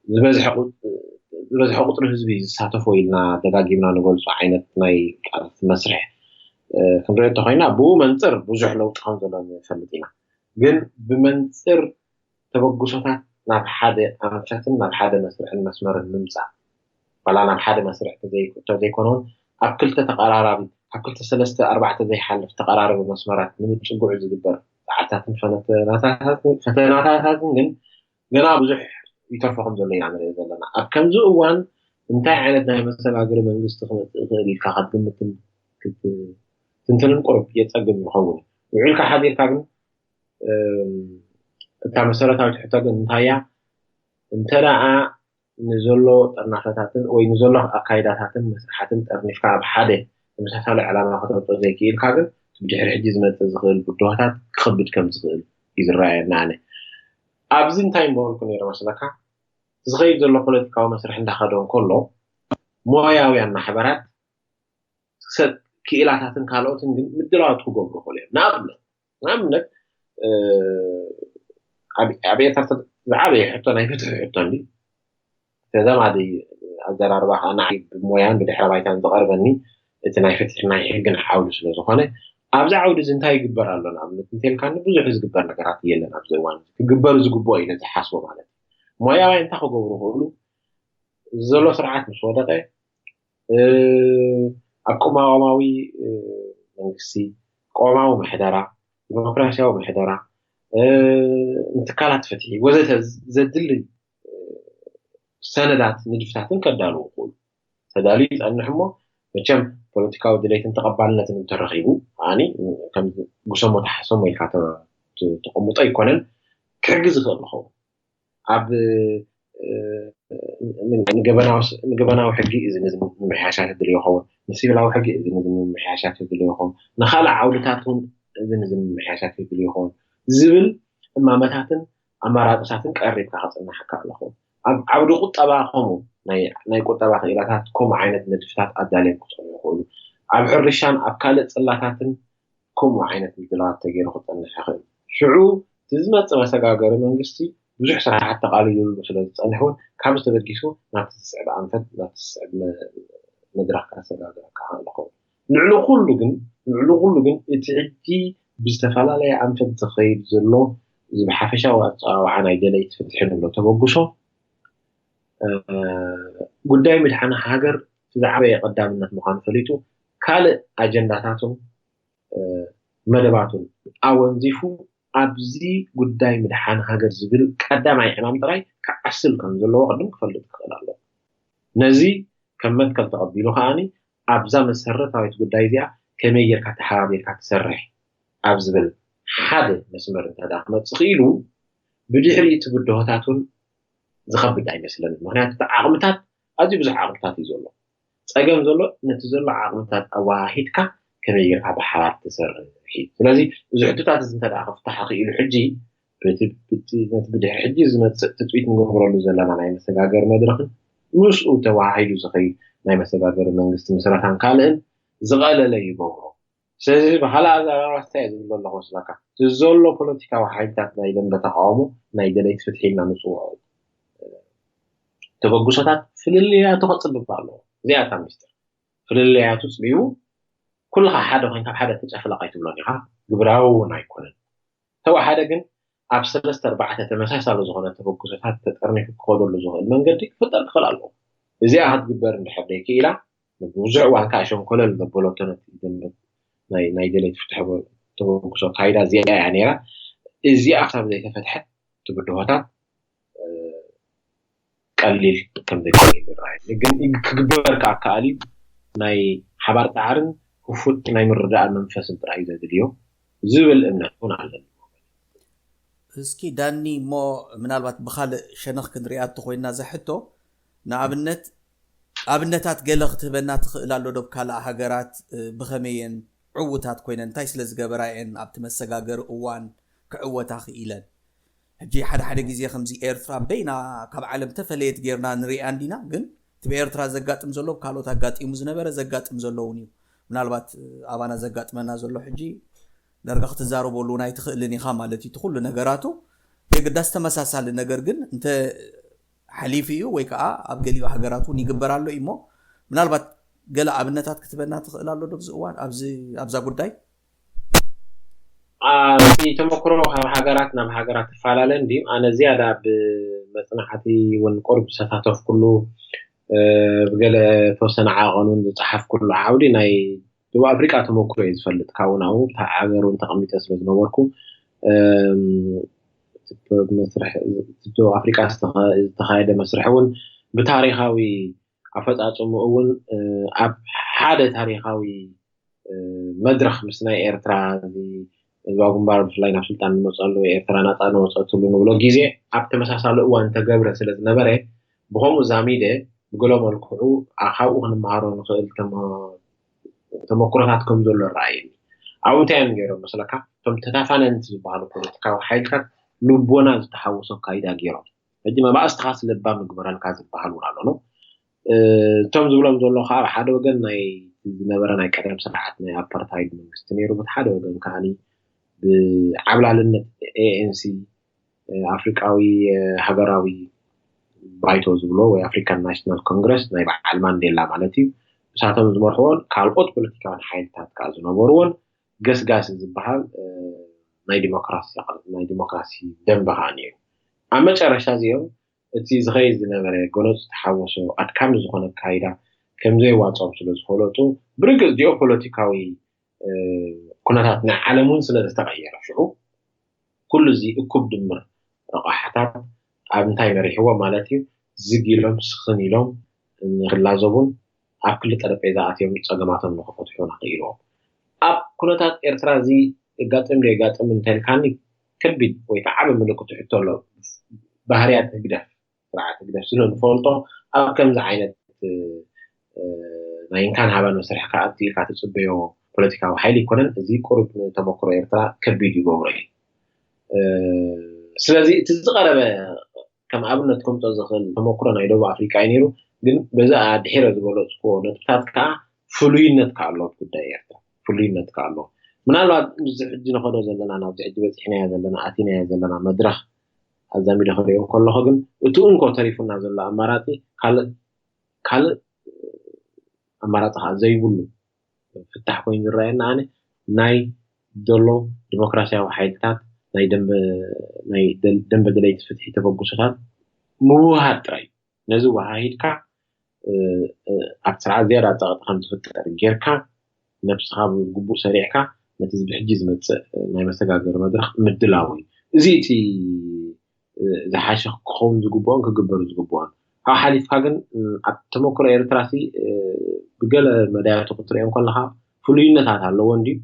ዝበዝሐ ቁፅሪ ህዝቢ ዝሳተፎ ኢልና ደጋጊምና ንገልፆ ዓይነት ናይ ቃልሲ መስርሕ ክንሪኦ እንተኮይና፣ ብኡ መንፅር ብዙሕ ለውጢ ከም ዘሎ ንፈልጥ ኢና። ግን ብመንፅር ተበግሶታት ናብ ሓደ ኣንፈትን ናብ ሓደ መስርዕን መስመርን ምምፃእ፣ ዋላ ናብ ሓደ መስርዕ ተዘይኮነውን ኣብ ክልተ ተቐራራቢ፣ ኣብ ክልተ ሰለስተ ኣርባዕተ ዘይሓልፍ ተቐራረቢ መስመራት ንምፅጉዕ ዝግበር ፃዕርታትን ፈተናታትን ግን ገና ብዙሕ ይተርፎ ከም ዘሎ ኢና ንርኢ ዘለና። ኣብ ከምዚ እዋን እንታይ ዓይነት ናይ መሰጋገሪ መንግስቲ ክመፅእ ይኽእል ኢልካ ክትግምትን ክትትንትንን ቁሩብ የፀግም ይኸውን። ውዒልካ ሓዲርካ ግን እታ መሰረታዊት ሕቶ ግን እንታያ እንተ ደኣ ንዘሎ ጥርናፈታትን ወይ ንዘሎ ኣካይዳታትን መስርሓትን ጠርኒፍካ ኣብ ሓደ ተመሳሳሊ ዕላማ ከተምፅኦ ዘይክኢልካ ግን ብድሕሪ ሕጂ ዝመፅእ ዝኽእል ብድሆታት ክኸብድ ከም ዝኽእል እዩ ዝረኣየና። ኣነ ኣብዚ እንታይ ምበልኩ ነይረ መስለካ? ዝኸይድ ዘሎ ፖለቲካዊ መስርሕ እንዳኸደ እንከሎ ሞያውያን ማሕበራት ሰብ ክኢላታትን ካልኦትን ግን ምድላዋት ክገብሩ ይኽእሉ እዮም። ንኣብነት ንኣብነት ኣብ ኤርትራ ዝዓበየ ሕቶ ናይ ፍትሒ ሕቶ እንዲ ተዛማዲ ኣዘራርባ ከዓ ንዓይ ብሞያን ብድሕረ ባይታን ዝቐርበኒ እቲ ናይ ፍትሒ ናይ ሕግን ዓውዲ ስለ ዝኾነ ኣብዚ ዓውዲ እዚ እንታይ ይግበር ኣሎ ንኣብነት እንተልካኒ ብዙሕ ዝግበር ነገራት የለን ኣብዚ እዋን ክግበር ዝግብኦ ኢለ ዝሓስቦ ማለት እዩ። ሞያውያን እንታይ ክገብሩ ይኽእሉ? ዘሎ ስርዓት ምስ ወደቀ ኣብ ቅዋማዊ መንግስቲ፣ ቅዋማዊ ምሕደራ፣ ዲሞክራሲያዊ ምሕደራ፣ ንትካላት ፍትሒ ወዘተ ዘድሊ ሰነዳት ንድፍታትን ከዳልዉ ይኽእሉ። ተዳልዩ ይፀንሕ እሞ መቸም ፖለቲካዊ ድሌትን ተቐባልነትን እንተረኺቡ ኣኒ ከም ጉሰሞ ተሓሰሞ ኢልካ ተቐምጦ ኣይኮነን ክሕግዝ ይኽእል ንኸውን ኣብ ንገበናዊ ሕጊ እዚ ምምሕያሻት ድልዮ ይኸውን ንሲቪላዊ ሕጊ እዚ ምምሕያሻት ድልዮ ይኸውን ንካልእ ዓውድታት እውን እዚ ምምሕያሻት ድልዮ ይኸውን ዝብል እማመታትን ኣማራፅታትን ቀሪብካ ከፅናሓካ ኣለኹ ኣብ ዓውዲ ቁጠባ ከምኡ ናይ ቁጠባ ክኢላታት ከምኡ ዓይነት ንድፍታት ኣዳልዮም ክፀኑ ይኽእሉ ኣብ ሕርሻን ኣብ ካልእ ፅላታትን ከምኡ ዓይነት ምድላዋት ተገይሩ ክፀንሕ ይኽእል ሽዑ ዝመፅእ መሰጋገሪ መንግስቲ ብዙሕ ስራሓት ተቓሊሉሉ ስለ ዝፀንሕ እውን ካብዚ ተበጊሱ ናብቲ ዝስዕብ ኣንፈት ናብቲ ዝስዕብ መድረኽ ከሰጋግረካ ይኽእል ይኸውን ልዕሊ ኩሉ ግን ልዕሊ ኩሉ ግን እቲ ሕጂ ብዝተፈላለየ ኣንፈት ዝኸይድ ዘሎ እዚ ብሓፈሻዊ ኣፀዋውዓ ናይ ደለይቲ ፍትሒ ንብሎ ተበግሶ ጉዳይ ምድሓን ሃገር ዝዓበየ ቀዳምነት ምዃኑ ፈሊጡ ካልእ ኣጀንዳታቱን መደባቱን ኣወንዚፉ ኣብዚ ጉዳይ ምድሓን ሃገር ዝብል ቀዳማይ ዕማም ጥራይ ክዓስል ከም ዘለዎ ቅድም ክፈልጥ ክኽእል ኣለዎ። ነዚ ከም መትከል ተቐቢሉ ከኣ ኣብዛ መሰረታዊት ጉዳይ እዚኣ ከመይ ጌርካ ተሓባቢርካ ትሰርሕ ኣብ ዝብል ሓደ መስመር እንተ ክመፅእ ክኢሉ ብድሕሪ እቲ ብድሆታት እውን ዝኸብድ ኣይመስለንን። ምክንያቱ እቲ ዓቕምታት ኣዝዩ ብዙሕ ዓቕምታት እዩ ዘሎ። ፀገም ዘሎ ነቲ ዘሎ ዓቕምታት ኣወሃሂድካ ከመይ ጌርካ ብሓባር ትሰርሕ እዩ። ስለዚ እዚ ሕቶታት እዚ እንተ ክፍታሕ ክኢሉ ሕጂ ነቲ ብድሕሪ ሕጂ ዝመፅእ ትፅቢት ንገብረሉ ዘለና ናይ መሰጋገሪ መድረኽን ምስኡ ተወሃሂዱ ዝኸይድ ናይ መሰጋገሪ መንግስቲ ምስረታን ካልእን ዝቐለለ ይገብሮ። ስለዚ ብካልእ ኣዘራርባ እንታይ እየ ዝብል ዘለኹ መስለካ? እቲ ዘሎ ፖለቲካዊ ሓይልታት ናይ ደንበ ተቃውሞ ናይ ደለይቲ ፍትሒ ኢልና ንፅውዖ ተበግሶታት ፍልልያቱ ከፅብብ ኣለዎ። እዚኣ እታ ሚስጥር። ፍልልያቱ ፅቢቡ ኩልኻ ሓደ ኮይንካ ኣብ ሓደ ተጨፍለቕ ኣይትብሎን ኢኻ። ግብራዊ እውን ኣይኮነን። ተወሓደ ግን ኣብ ሰለስተ ኣርባዕተ ተመሳሳሊ ዝኾነ ተበግሶታት ተጠርኒፉ ክኸደሉ ዝኽእል መንገዲ ክፍጠር ክኽእል ኣለዎ። እዚኣ ክትግበር እንድሕር ደይክኢላ ንብዙሕ እዋን ከዓ ሸንኮለል ዘበለቶ ነቲ ደንበ ናይ ናይ ደለይቲ ፍትሒ ተበግሶ ኣካይዳ እዚኣ እያ ነይራ። እዚኣ ክሳብ ዘይተፈትሐት እቲ ብድሆታት ቀሊል ከም ዘይኮነ እዩ ዝረኣየኒ። ግን ክግበር ከዓ ከኣል እዩ ናይ ሓባር ፃዕርን ክፉት ናይ ምርዳእ መንፈስን ጥራይ እዩ ዘድልዮ ዝብል እምነት እውን ኣለኒ። እስኪ ዳኒ እሞ ምናልባት ብካልእ ሸነኽ ክንሪኣ እንተኮይና ዘሕቶ ንኣብነት ኣብነታት ገለ ክትህበና ትኽእል ኣሎ ዶ ካልኣ ሃገራት ብኸመየን ዕውታት ኮይነን እንታይ ስለ ዝገበራ እየን ኣብቲ መሰጋገሪ እዋን ክዕወታ ክኢለን ሕጂ ሓደ ሓደ ግዜ ከምዚ ኤርትራ በይና ካብ ዓለም ተፈለየት ጌርና ንሪኣ እንዲና ግን እቲ ብኤርትራ ዘጋጥም ዘሎ ካልኦት ኣጋጢሙ ዝነበረ ዘጋጥም ዘለውን እዩ ምናልባት ኣባና ዘጋጥመና ዘሎ ሕጂ ዳርጋ ክትዛረበሉ ናይ ትኽእልን ኢኻ ማለት እዩ ኩሉ ነገራቱ የግዳስ ተመሳሳሊ ነገር ግን እንተ ሓሊፉ እዩ ወይ ከዓ ኣብ ገሊኡ ሃገራት እውን ይግበር ኣሎ እዩ እሞ ምናልባት ገለ ኣብነታት ክትበና ትኽእል ኣሎ ዶ ኣብዚ እዋን ኣብዚ ኣብዛ ጉዳይ? ኣብቲ ተመክሮ ካብ ሃገራት ናብ ሃገራት ትፈላለ እንድዩ። ኣነ ዝያዳ ብመፅናዕቲ እውን ቁሩብ ዝተሳተፍኩሉ ብገለ ተወሰነ ዓቐን እውን ዝፀሓፍኩሉ ዓውዲ ናይ ደቡብ ኣፍሪቃ ተመክሮ እየ ዝፈልጥ። ካብኡ ናብኡ እታ ሃገር እውን ተቐሚጠ ስለ ዝነበርኩ መስርሕ ደቡብ ኣፍሪቃ ዝተኻየደ መስርሕ እውን ብታሪካዊ ኣፈፃፅሙ እውን ኣብ ሓደ ታሪካዊ መድረክ ምስ ናይ ኤርትራ ህዝባዊ ግንባር ብፍላይ ናብ ስልጣን ንመፀሉ ኤርትራ ናፃ ንወፀትሉ ንብሎ ግዜ ኣብ ተመሳሳሊ እዋን ተገብረ ስለ ዝነበረ ብከምኡ ዛሚደ ብገሎ መልክዑ ካብኡ ክንመሃሮ ንኽእል ተመክሮታት ከም ዘሎ ረኣየኒ። ኣብኡ እንታይ እዮም ገይሮም መስለካ? እቶም ተታፋነንቲ ዝበሃሉ ፖለቲካዊ ሓይልታት ልቦና ዝተሓወሶ ኣካይዳ ገይሮም። ሕጂ መባእስትኻስ ለባም ምግበረልካ ዝበሃል እውን ኣሎ። እቶም ዝብሎም ዘሎ ከዓ ኣብ ሓደ ወገን ናይ ዝነበረ ናይ ቀደም ስርዓት ናይ ኣፓርታይድ መንግስቲ ነይሩ፣ በቲ ሓደ ወገን ከዓ ብዓብላልነት ኤኤንሲ ኣፍሪቃዊ ሃገራዊ ባይቶ ዝብሎ ወይ ኣፍሪካን ናሽናል ኮንግረስ ናይ በዓል ማንዴላ ማለት እዩ። ንሳቶም ዝመርሕዎን ካልኦት ፖለቲካውያን ሓይልታት ከዓ ዝነበርዎን ገስጋሲ ዝበሃል ናይ ዲሞክራሲ ናይ ዲሞክራሲ ደንበ ከዓ ነይሩ። ኣብ መጨረሻ እዚኦም እቲ ዝኸይድ ዝነበረ ጎነፅ ዝተሓወሶ ኣድካሚ ዝኾነ ኣካይዳ ከምዘይዋፅኦም ስለ ዝፈለጡ ብርግፅ ጂኦፖለቲካዊ ኩነታት ናይ ዓለም እውን ስለ ዝተቐየረ ሽዑ ኩሉ እዚ እኩብ ድምር ረቋሕታት ኣብ እንታይ መሪሕዎ ማለት እዩ ዝግ ኢሎም ስኽን ኢሎም ንክላዘቡን ኣብ ክሊ ጠረጴዛ ኣትዮም ፀገማቶም ንክፈትሑ ንክኢልዎም ኣብ ኩነታት ኤርትራ እዚ የጋጥም ዶ የጋጥም እንተልካኒ ከቢድ ወይ ከዓ ዓቢ ምልክት ሕቶ ኣሎ። ባህርያት ህግደፍ ስርዓት ህግደፍ ስለ ንፈልጦ ኣብ ከምዚ ዓይነት ናይ እንካን ሃባን መስርሕ ክኣቱ ኢልካ ትፅበዮ ፖለቲካዊ ሓይሊ ይኮነን። እዚ ቁሩብ ንተመክሮ ኤርትራ ከቢድ ይገብሮ እዩ። ስለዚ እቲ ዝቀረበ ከም ኣብነት ከምፆ ዝኽእል ተመክሮ ናይ ደቡብ ኣፍሪቃ እዩ ነይሩ። ግን በዚ ኣድሒረ ዝበለፅክዎ ነጥብታት ከዓ ፍሉይነት ከዓ ኣለዎ ጉዳይ ኤርትራ ፍሉይነት ከዓ ኣለዎ። ምናልባት እዚ ሕጂ ንኸዶ ዘለና ናብዚ ሕጂ በፂሕናዮ ዘለና ኣቲናዮ ዘለና መድረኽ ኣዛሚደ ክሪኦ ከለኹ ግን እቲ እንኮ ተሪፉና ዘሎ ኣማራፂ ካልእ ካልእ ኣማራፂ ከዓ ዘይብሉ ፍታሕ ኮይኑ ዝረኣየና ኣነ ናይ ዘሎ ዲሞክራሲያዊ ሓይልታት ናይ ደንበ ናይ ደንበ ደለይቲ ፍትሒ ተበግሶታት ምውሃድ ጥራይ እዩ። ነዚ ወሃሂድካ ኣብ ስርዓት ዝያዳ ፀቕጢ ከም ዝፍጠር ጌርካ ነብስኻ ብግቡእ ሰሪዕካ ነቲ ብሕጂ ዝመፅእ ናይ መሰጋገሪ መድረኽ ምድላው እዩ። እዚ እቲ ዝሓሸ ክኸውን ዝግብኦን ክግበር ዝግብኦን ካብ ሓሊፍካ ግን ኣብ ተመክሮ ኤርትራ ሲ ብገለ መዳያቱ ክትሪኦ ከለካ ፍሉይነታት ኣለዎ እንድዩ።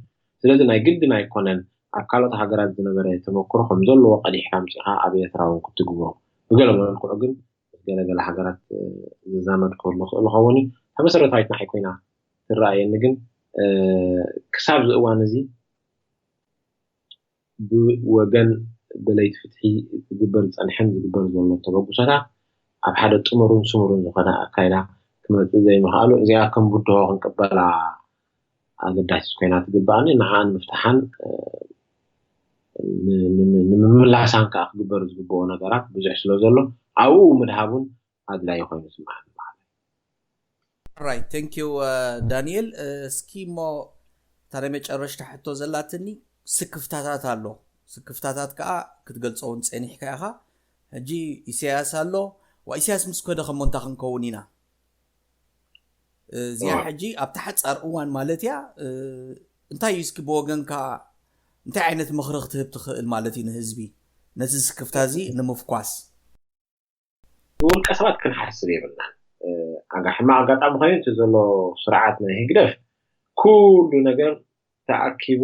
ስለዚ ናይ ግድን ኣይኮነን ኣብ ካልኦት ሃገራት ዝነበረ ተመክሮ ከም ዘለዎ ቀዲሕካ ኣምፂእካ ኣብ ኤርትራ እውን ክትግብሮ ብገለ መልክዑ ግን ምስ ገለገለ ሃገራት ዝዛመድ ክህሉ ክእል ይኸውን እዩ። እታ መሰረታዊት ንዓይ ኮይና ትረኣየኒ ግን ክሳብ እዚ እዋን እዚ ብወገን ደለይቲ ፍትሒ ዝግበር ዝፀንሐን ዝግበር ዘሎ ተበግሶታት ኣብ ሓደ ጥሙርን ስሙርን ዝኾነ ኣካይዳ ክመፅእ ዘይምኽኣሉ እዚኣ ከም ብድሆ ክንቅበላ ኣገዳሲት ኮይና ትግበኣኒ። ንዓኣን ምፍታሓን ንምምላሳን ከዓ ክግበር ዝግበኦ ነገራት ብዙሕ ስለ ዘሎ ኣብኡ ምድሃብ እውን ኣድላዪ ኮይኑ ይስምዓኒ። Right, thank you ዳንኤል። እስኪ እሞ እታ ናይ መጨረሽታ ሕቶ ዘላትኒ ስክፍታታት ኣሎ። ስክፍታታት ከዓ ክትገልፆ እውን ፀኒሕካ ኢኻ። ሕጂ ኢሳያስ ኣሎ። ዋ ኢሳያስ ምስ ከደ ከሞ እንታይ ክንከውን ኢና? እዚኣ ሕጂ ኣብታ ሓፃር እዋን ማለት እያ። እንታይ እዩ እስኪ ብወገንካ እንታይ ዓይነት ምኽሪ ክትህብ ትኽእል ማለት እዩ ንህዝቢ ነቲ ስክፍታ እዚ ንምፍኳስ? ብውልቀ ሰባት ክንሓስብ የብልናን። ኣጋ ሕማቕ ኣጋጣሚ ኮይኑ እቲ ዘሎ ስርዓት ናይ ህግደፍ ኩሉ ነገር ተኣኪቡ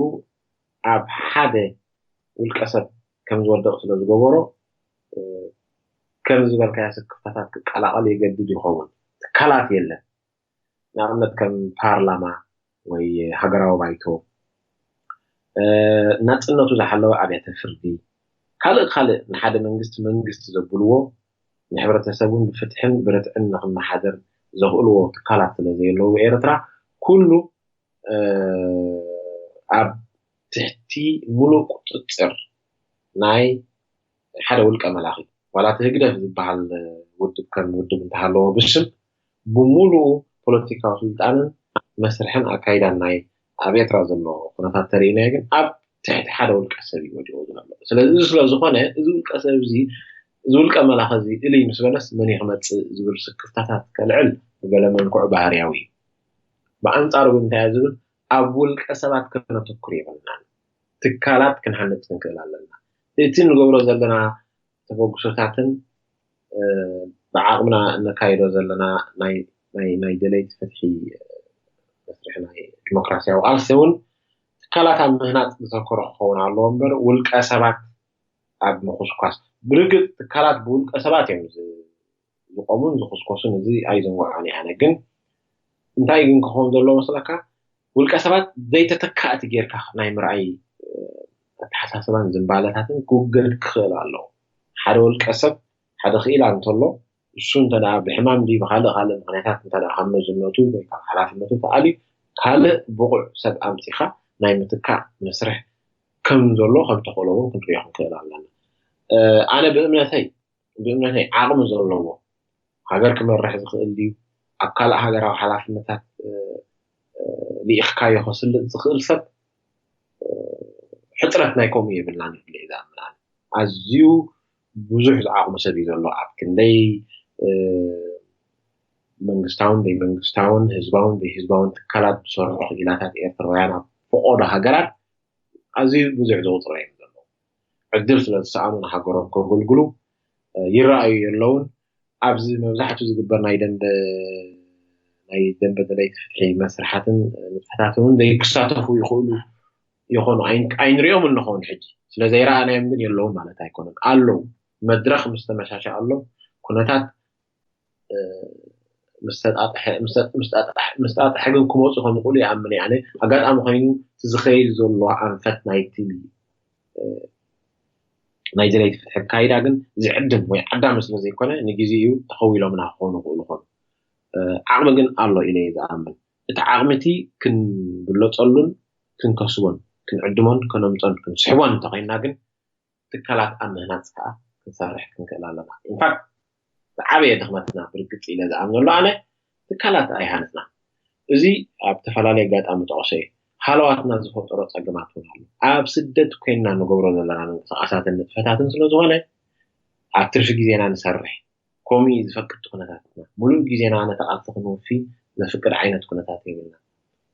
ኣብ ሓደ ውልቀ ሰብ ከም ዝወድቕ ስለ ዝገበሮ ከም ዝበልካዮ ስክፍታታት ክቀላቐል የገድድ ይኸውን። ትካላት የለን። ንኣብነት ከም ፓርላማ ወይ ሃገራዊ ባይቶ ናፅነቱ ዝሓለወ ኣብያተ ፍርዲ ካልእ ካልእ ንሓደ መንግስቲ መንግስቲ ዘብልዎ ንሕብረተሰቡን ብፍትሕን ብርትዕን ንክመሓደር ዘኽእልዎ ትካላት ስለ ዘየለዉ ኤርትራ ኩሉ ኣብ ትሕቲ ሙሉእ ቁፅፅር ናይ ሓደ ውልቀ መላኺ ዋላ እቲ ህግደፍ ዝበሃል ውድብ ከም ውድብ እንተሃለዎ ብስም ብሙሉኡ ፖለቲካዊ ስልጣንን መስርሕን ኣካይዳን ናይ ኣብ ኤርትራ ዘሎ ኩነታት ተርእናዮ ግን ኣብ ትሕቲ ሓደ ውልቀ ሰብ እዩ ወዲቑ ዘሎ። ስለዚ እዚ ስለ ዝኾነ እዚ ውልቀ ሰብ እዚ እዚ ውልቀ መላኸ እዚ እልይ ምስ በለስ መን እዩ ክመፅእ ዝብል ስክፍታታት ከልዕል ብገለ መልክዑ ባህርያዊ እዩ። ብኣንፃሩ ግን እንታይ ዝብል ኣብ ውልቀ ሰባት ከነተኩር የብልናን። ትካላት ክንሃንፅ ክንክእል ኣለና። እቲ ንገብሮ ዘለና ተበግሶታትን ብዓቕምና እነካይዶ ዘለና ናይ ደለይቲ ፍትሒ መስርሕ ናይ ዲሞክራሲያዊ ቃልሲ እውን ትካላት ኣብ ምህናፅ ዝተኮረ ክኸውን ኣለዎ እምበር ውልቀ ሰባት ኣብ ምኹስኳስ ብርግፅ ትካላት ብውልቀ ሰባት እዮም ዝቆሙን ዝኹስኮሱን እዚ ኣይዘንጎዓን ኣነ ግን እንታይ ግን ክኸውን ዘለዎ መስለካ ውልቀ ሰባት ዘይተተካእቲ ጌርካ ናይ ምርኣይ ኣተሓሳስባን ዝንባለታትን ክውገድ ክኽእል ኣለዎ ሓደ ውልቀ ሰብ ሓደ ክኢላ እንተሎ እሱ እንተ ብሕማም ዲ ብካልእ ካልእ ምክንያታት እንተ ካብ መዝነቱ ወይ ካብ ሓላፍነቱ ተኣልዩ ካልእ ብቑዕ ሰብ ኣምፂኻ ናይ ምትካእ መስርሕ ከም ዘሎ ከም ተኽእሎ እውን ክንሪኦ ክንክእል ኣለና ኣነ ብእምነተይ ብእምነተይ ዓቕሚ ዘለዎ ሃገር ክመርሕ ዝኽእል ድዩ ኣብ ካልእ ሃገራዊ ሓላፍነታት ልኢኽካዮ ከስልጥ ዝኽእል ሰብ ሕፅረት ናይ ከምኡ የብልናን ኢለ ዝኣምን ኣዝዩ ብዙሕ ዝዓቕሙ ሰብ እዩ ዘሎ ኣብ ክንደይ መንግስታውን ዘይመንግስታውን ህዝባውን ዘይህዝባውን ትካላት ዝሰርሑ ክኢላታት ኤርትራውያን ኣብ ፈቆዶ ሃገራት ኣዝዩ ብዙሕ ዘውፅኦ እዮም ዘለዉ ዕድል ስለ ዝሰኣኑ ንሃገሮም ከገልግሉ ይረኣዩ የለውን ኣብዚ መብዛሕትኡ ዝግበር ናይ ደንበ ናይ ደንበ ደለይቲ ፍትሒ መስርሓትን ንጥፈታትን እውን ዘይክሳተፉ ይኽእሉ ይኾኑ ኣይንሪኦም እንኾን ሕጂ ስለ ዘይረኣናዮም ግን የለውን ማለት ኣይኮነን ኣለዉ መድረኽ ምስ ተመሻሻ ኣሎ ኩነታት ምስጣጥሐ ግን ክመፁ ከምኽእሉ ይኣምን ኣነ ኣጋጣሚ ኮይኑ ዝኸይድ ዘሎ ኣንፈት ናይቲ ናይ ደለይቲ ፍትሒ ኣካይዳ ግን ዝዕድም ወይ ዓዳሚ ስለ ዘይኮነ ንግዜኡ ተኸዊሎምና ክኾኑ ክእሉ ኾኑ ዓቕሚ ግን ኣሎ ኢለ ዝኣምን እቲ ዓቕሚ እቲ ክንብለፀሉን ክንከስቦን ክንዕድሞን ከነምፀን ክንስሕቦን እንተኾይንና ግን ትካላት ኣብ ምህናፅ ከዓ ክንሰርሕ ክንክእል ኣለና ኢንፋክት ዝዓበየ ድኽመትና ብርግፅ ኢለ ዝኣምነሉ ኣነ ትካላት ኣይሃነፅና እዚ ኣብ ዝተፈላለየ ኣጋጣሚ ጠቕሶ እዩ ሃለዋትና ዝፈጠሮ ፀገማት እውን ኣሎ ኣብ ስደት ኮይንና ንገብሮ ዘለና ምንቅስቃሳትን ንጥፈታትን ስለዝኾነ ኣብ ትርፊ ግዜና ንሰርሕ ከምኡ እዩ ዝፈቅድ ኩነታትና ሙሉእ ግዜና ነቲ ቃልሲ ክንውፊ ዘፍቅድ ዓይነት ኩነታት የብልና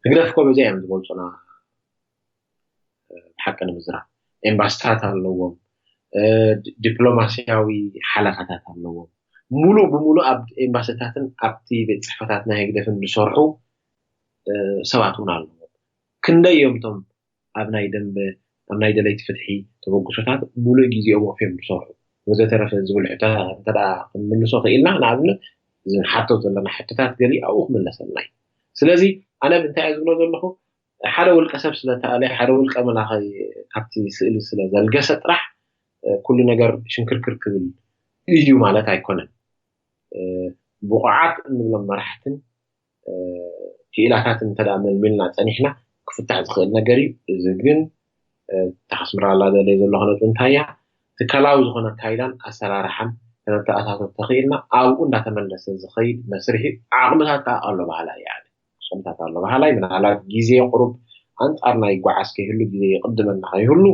ህግደፍ እኮ በዚኣ እዮም ዝገልፁና ብሓቂ ንምዝራብ ኤምባስታት ኣለዎም ዲፕሎማሲያዊ ሓለፋታት ኣለዎም ሙሉእ ብሙሉእ ኣብ ኤምባስታትን ኣብቲ ቤት ፅሕፈታት ናይ ህግደፍን ዝሰርሑ ሰባት እውን ኣለዎም ክንደይ እዮም እቶም ኣብ ናይ ደንበ ኣብ ናይ ደለይቲ ፍትሒ ተበግሶታት ሙሉእ ግዜኦም ወፍዮም ዝሰርሑ ወዘተረፈ ዝብል ሕቶታት እንተ ክንምልሶ ክኢልና ንኣብነት ዝንሓቶ ዘለና ሕቶታት ገሊ ኣብኡ ክምለሰልና እዩ ስለዚ ኣነ እንታይ እየ ዝብሎ ዘለኹ ሓደ ውልቀ ሰብ ስለተኣለ ሓደ ውልቀ መላኸ ካብቲ ስእሊ ስለ ዘልገሰ ጥራሕ ኩሉ ነገር ሽንክርክር ክብል እዩ ማለት ኣይኮነን ብቑዓት እንብሎም መራሕትን ክኢላታት እንተ መልሚልና ፀኒሕና ክፍታሕ ዝኽእል ነገር እዩ እዚ ግን ተክስምራላ ደለየ ዘለኹ ነጥቢ እንታይ እያ ትካላዊ ዝኾነ ኣካይዳን ኣሰራርሓን ተነተኣታቶ ተኽኢልና ኣብኡ እንዳተመለሰ ዝኸይድ መስርሒ ዓቕምታት ከዓ ኣሎ ባህላ እያ ዓቕምታት ኣሎ ባህላይ ምናልባት ግዜ ቁሩብ ኣንፃርና ይጓዓዝ ከይህሉ ግዜ ይቅድመና ከይህሉ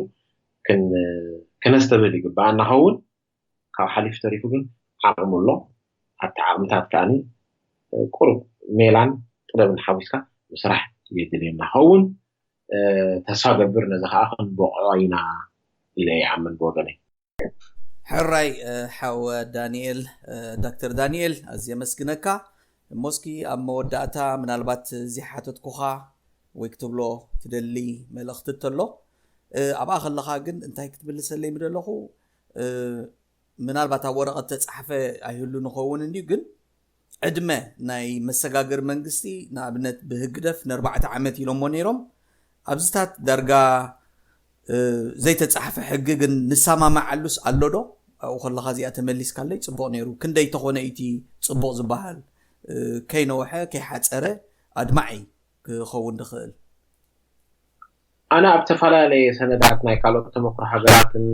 ክነስተብህል ይግበኣና ኸውን ካብ ሓሊፉ ተሪፉ ግን ዓቕሚ ኣሎ ኣብቲ ዓቕምታት ከዓኒ ቁሩብ ሜላን ጥበብን ሓዊስካ ምስራሕ የድልየና ኸውን ተስፋ ገብር ነዚ ከዓ ክንበቕዖ ኢና ኢለ ይኣምን ብወገነይ ሕራይ ሓወ ዳንኤል ዶክተር ዳንኤል ኣዝየ መስግነካ እሞስኪ ኣብ መወዳእታ ምናልባት ዝሓተትኩኻ ወይ ክትብሎ ትደሊ መልእኽቲ እንተሎ ኣብኣ ከለኻ ግን እንታይ ክትምልሰለይ ምደለኹ ምናልባት ኣብ ወረቐት ተፃሕፈ ኣይህሉ ንኸውን እንድዩ ግን ዕድመ ናይ መሰጋገሪ መንግስቲ ንኣብነት ብህግደፍ ንኣርባዕተ ዓመት ኢሎሞ ነይሮም ኣብዚታት ዳርጋ ዘይተፃሕፈ ሕጊ ግን ንሰማማዓሉስ ኣሎ ዶ ኣብኡ ከለኻ እዚኣ ተመሊስካለይ ፅቡቕ ነይሩ ክንደይ ተኾነ እቲ ፅቡቕ ዝበሃል ከይነውሐ ከይሓፀረ ኣድማዒ ክኸውን ዝኽእል ኣነ ኣብ ዝተፈላለየ ሰነዳት ናይ ካልኦት ተመክሮ ሃገራትን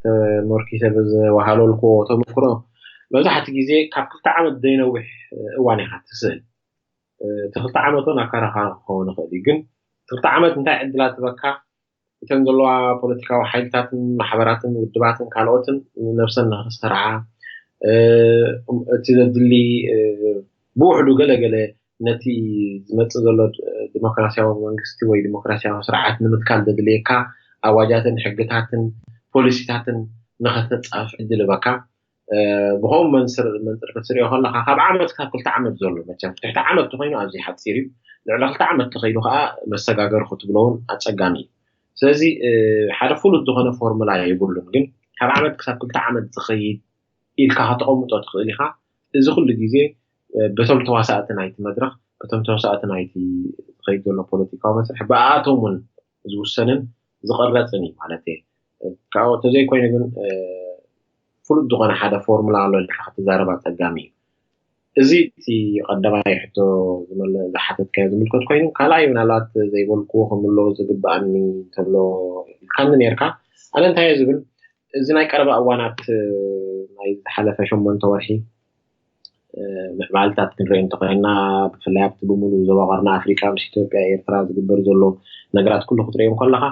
ተመርኪሰ ብዝወሃለልኩዎ ተመክሮ መብዛሕቲ ግዜ ካብ ክልተ ዓመት ዘይነውሕ እዋን ኢኻ ትስእል እቲ ክልተ ዓመት እውን ኣከራኻሪ ክኸውን ይኽእል እዩ። ግን እቲ ክልተ ዓመት እንታይ ዕድላት ትበካ? እተን ዘለዋ ፖለቲካዊ ሓይልታትን ማሕበራትን ውድባትን ካልኦትን ነብሰን ንክሰርዓ፣ እቲ ዘድሊ ብውሕዱ ገለገለ ነቲ ዝመፅእ ዘሎ ዲሞክራሲያዊ መንግስቲ ወይ ዲሞክራሲያዊ ስርዓት ንምትካል ዘድልየካ ኣዋጃትን ሕግታትን ፖሊሲታትን ንኸተፃፍፍ ዕድል ይበካ። ብኸምኡ መንፅር ክትሪኦ ከለካ ካብ ዓመት ካብ ክልተ ዓመት ዘሎ መቸም ትሕቲ ዓመት ተኮይኑ ኣብዚ ሓፂር እዩ። ልዕሊ ክልተ ዓመት ተኸይዱ ከዓ መሰጋገሪ ክትብሎ እውን ኣፀጋሚ እዩ። ስለዚ ሓደ ፍሉጥ ዝኾነ ፎርሙላ የብሉን። ግን ካብ ዓመት ክሳብ ክልተ ዓመት ዝኸይድ ኢልካ ከተቐምጦ ትኽእል ኢኻ። እዚ ኩሉ ግዜ በቶም ተዋሳእቲ ናይቲ መድረኽ፣ በቶም ተዋሳእቲ ናይቲ ዝኸይድ ዘሎ ፖለቲካዊ መስርሕ፣ ብኣቶም እውን ዝውሰንን ዝቕረፅን እዩ ማለት እየ። ካብኡ ተዘይኮይኑ ግን ፍሉጥ ዝኾነ ሓደ ፎርሙላ ኣሎ ኢልካ ክትዛረብ ኣፀጋሚ እዩ። እዚ እቲ ቀዳማይ ሕቶ ዝሓተትካዮ ዝምልከት ኮይኑ፣ ካልኣይ ምናልባት ዘይበልክዎ ክምሎ ዝግብኣኒ ተብሎ ኢልካኒ ነርካ። ኣነ እንታይ እየ ዝብል፣ እዚ ናይ ቀረባ እዋናት ናይ ዝሓለፈ ሸሞንተ ወርሒ ምዕባልታት ክንርኢ እንተኮይና፣ ብፍላይ ኣብቲ ብምሉ ዞባ ቀርኒ ኣፍሪቃ ምስ ኢትዮጵያ ኤርትራ ዝግበር ዘሎ ነገራት ኩሉ ክትሪኦም ከለካ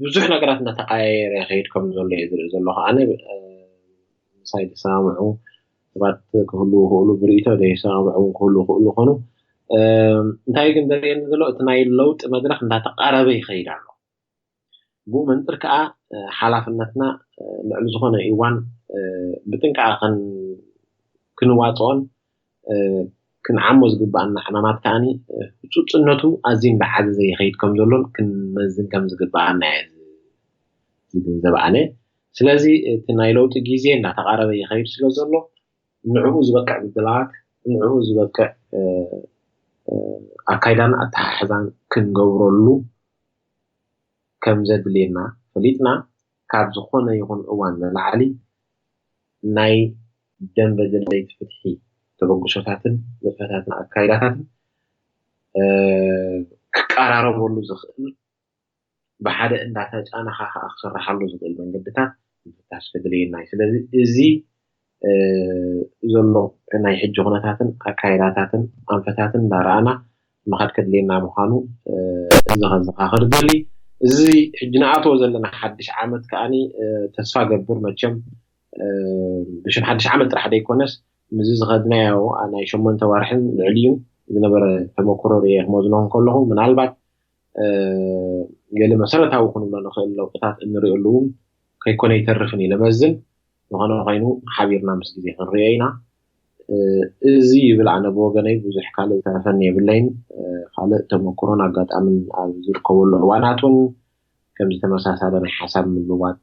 ብዙሕ ነገራት እናተቀያየረ ይኸይድ ከም ዘሎ እየ ዝርኢ ዘለኹ። ኣነ ምሳይ ዝሰማምዑ ሰባት ክህሉ ይኽእሉ፣ ብርእይቶ ዘይሰማምዑ እውን ክህሉ ይኽእሉ ይኾኑ። እንታይ ግን ዘርእየኒ ዘሎ እቲ ናይ ለውጢ መድረክ እንዳተቃረበ ይኸይድ ኣሎ። ብኡ መንፅር ከዓ ሓላፍነትና ልዕሊ ዝኾነ እዋን ብጥንቃቐ ክንዋፅኦን ክንዓሞ ዝግብኣና ዕማማት ከዓኒ ህፁፅነቱ ኣዝዩ እንዳዓዘዘ ይኸይድ ከም ዘሎን ክንመዝን ከም ዝግብኣና እየ ዝግንዘብ ኣነ። ስለዚ እቲ ናይ ለውጢ ግዜ እንዳተቃረበ ይኸይድ ስለ ዘሎ ንዕኡ ዝበቅዕ ምድላዋት፣ ንዕኡ ዝበቅዕ ኣካይዳን ኣተሓሕዛን ክንገብረሉ ከም ዘድልየና ፈሊጥና፣ ካብ ዝኾነ ይኹን እዋን ንላዕሊ ናይ ደንበ ደለይቲ ፍትሒ ተበግሶታትን ንጥፈታትን ኣካይዳታትን ክቀራረበሉ ዝኽእል፣ ብሓደ እንዳተጫነኻ ከዓ ክስርሓሉ ዝኽእል መንገድታት ምፍታሽ ከድልየና እዩ። ስለዚ እዚ ዘሎ ናይ ሕጂ ኩነታትን ኣካይዳታትን ኣንፈታትን እንዳረኣና ምኻድ ከድልየና ምዃኑ እዚ ከዘኻኽር ደሊ። እዚ ሕጂ ንኣትዎ ዘለና ሓድሽ ዓመት ከዓኒ ተስፋ ገብር መቸም ብሽም ሓድሽ ዓመት ጥራሕ ዘይኮነስ ምስዚ ዝኸድናዮ ናይ ሸሞንተ ዋርሕን ልዕሊኡን ዝነበረ ተመክሮ ርእየ ክመዝኖ ከለኹ ምናልባት ገለ መሰረታዊ ክንብሎ ንኽእል ለውጥታት እንርእየሉ እውን ከይኮነ ይተርፍን እዩ ለመዝን። ዝኾነ ኮይኑ ሓቢርና ምስ ግዜ ክንርእዮ ኢና። እዚ ይብል ኣነ ብወገነይ ብዙሕ ካልእ ዝተረፈኒ የብለይን። ካልእ ተመክሮን ኣጋጣምን ኣብ ዝርከበሉ እዋናት እውን ከምዚ ተመሳሳሊ ናይ ሓሳብ ምልዋጥ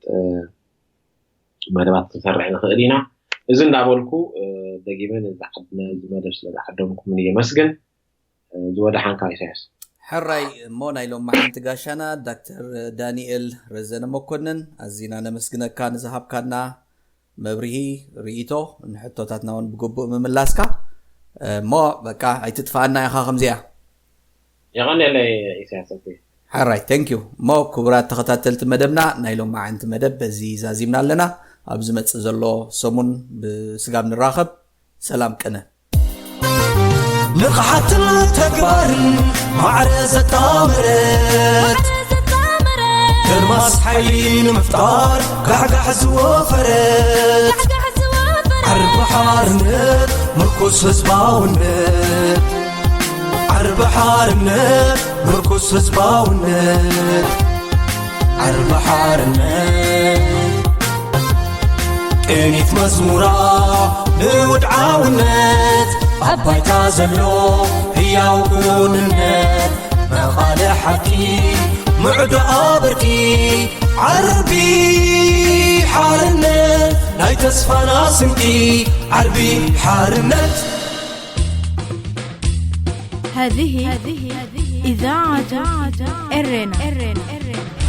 መደባት ክንሰርዕ ንኽእል ኢና። እዚ እንዳበልኩ ደጊመ ነዚ ዓድና እዚ መደብ ስለ ዝዓደምኩምን የመስግን። ዝወደሓንካ ኢሳያስ። ሕራይ እሞ ናይ ሎማዓንቲ ጋሻና ዳክተር ዳንኤል ረዘነ መኮንን ኣዚና ነመስግነካ ንዝሃብካና መብርሂ ርእይቶ ንሕቶታትና እውን ብግቡእ ምምላስካ። እሞ በቃ ኣይትጥፋኣና ኢኻ ከምዚኣ። የቐንየለይ ኢሳያስ። ሕራይ፣ thank you። እሞ ክቡራት ተኸታተልቲ መደብና ናይ ሎማዓንቲ መደብ በዚ ዛዚምና ኣለና። ኣብ ዝመጽእ ዘሎ ሰሙን ብስጋብ ንራኸብ። ሰላም ቅነ። ንቕሓትን ተግባርን ማዕረ ዘጣመረት ግርማስ ሓይሊ ንምፍጣር ጋሕጋሕ ዝወፈረት ዓርቢ ሓርነት ምርኩስ ህዝባውነት ዓርቢ ሓርነት ምርኩስ ህዝባውነት ዓርቢ ሓርነት ቅኒት መዝሙራ ንውድዓውነት ኣብ ባይታ ዘሎ ህያው ክውንነት መቓልሕ ሓቂ ምዕዶ ኣበርቂ ዓርቢ ሓርነት ናይ ተስፋና ስንቂ ዓርቢ ሓርነት هذه إذاعة إرنا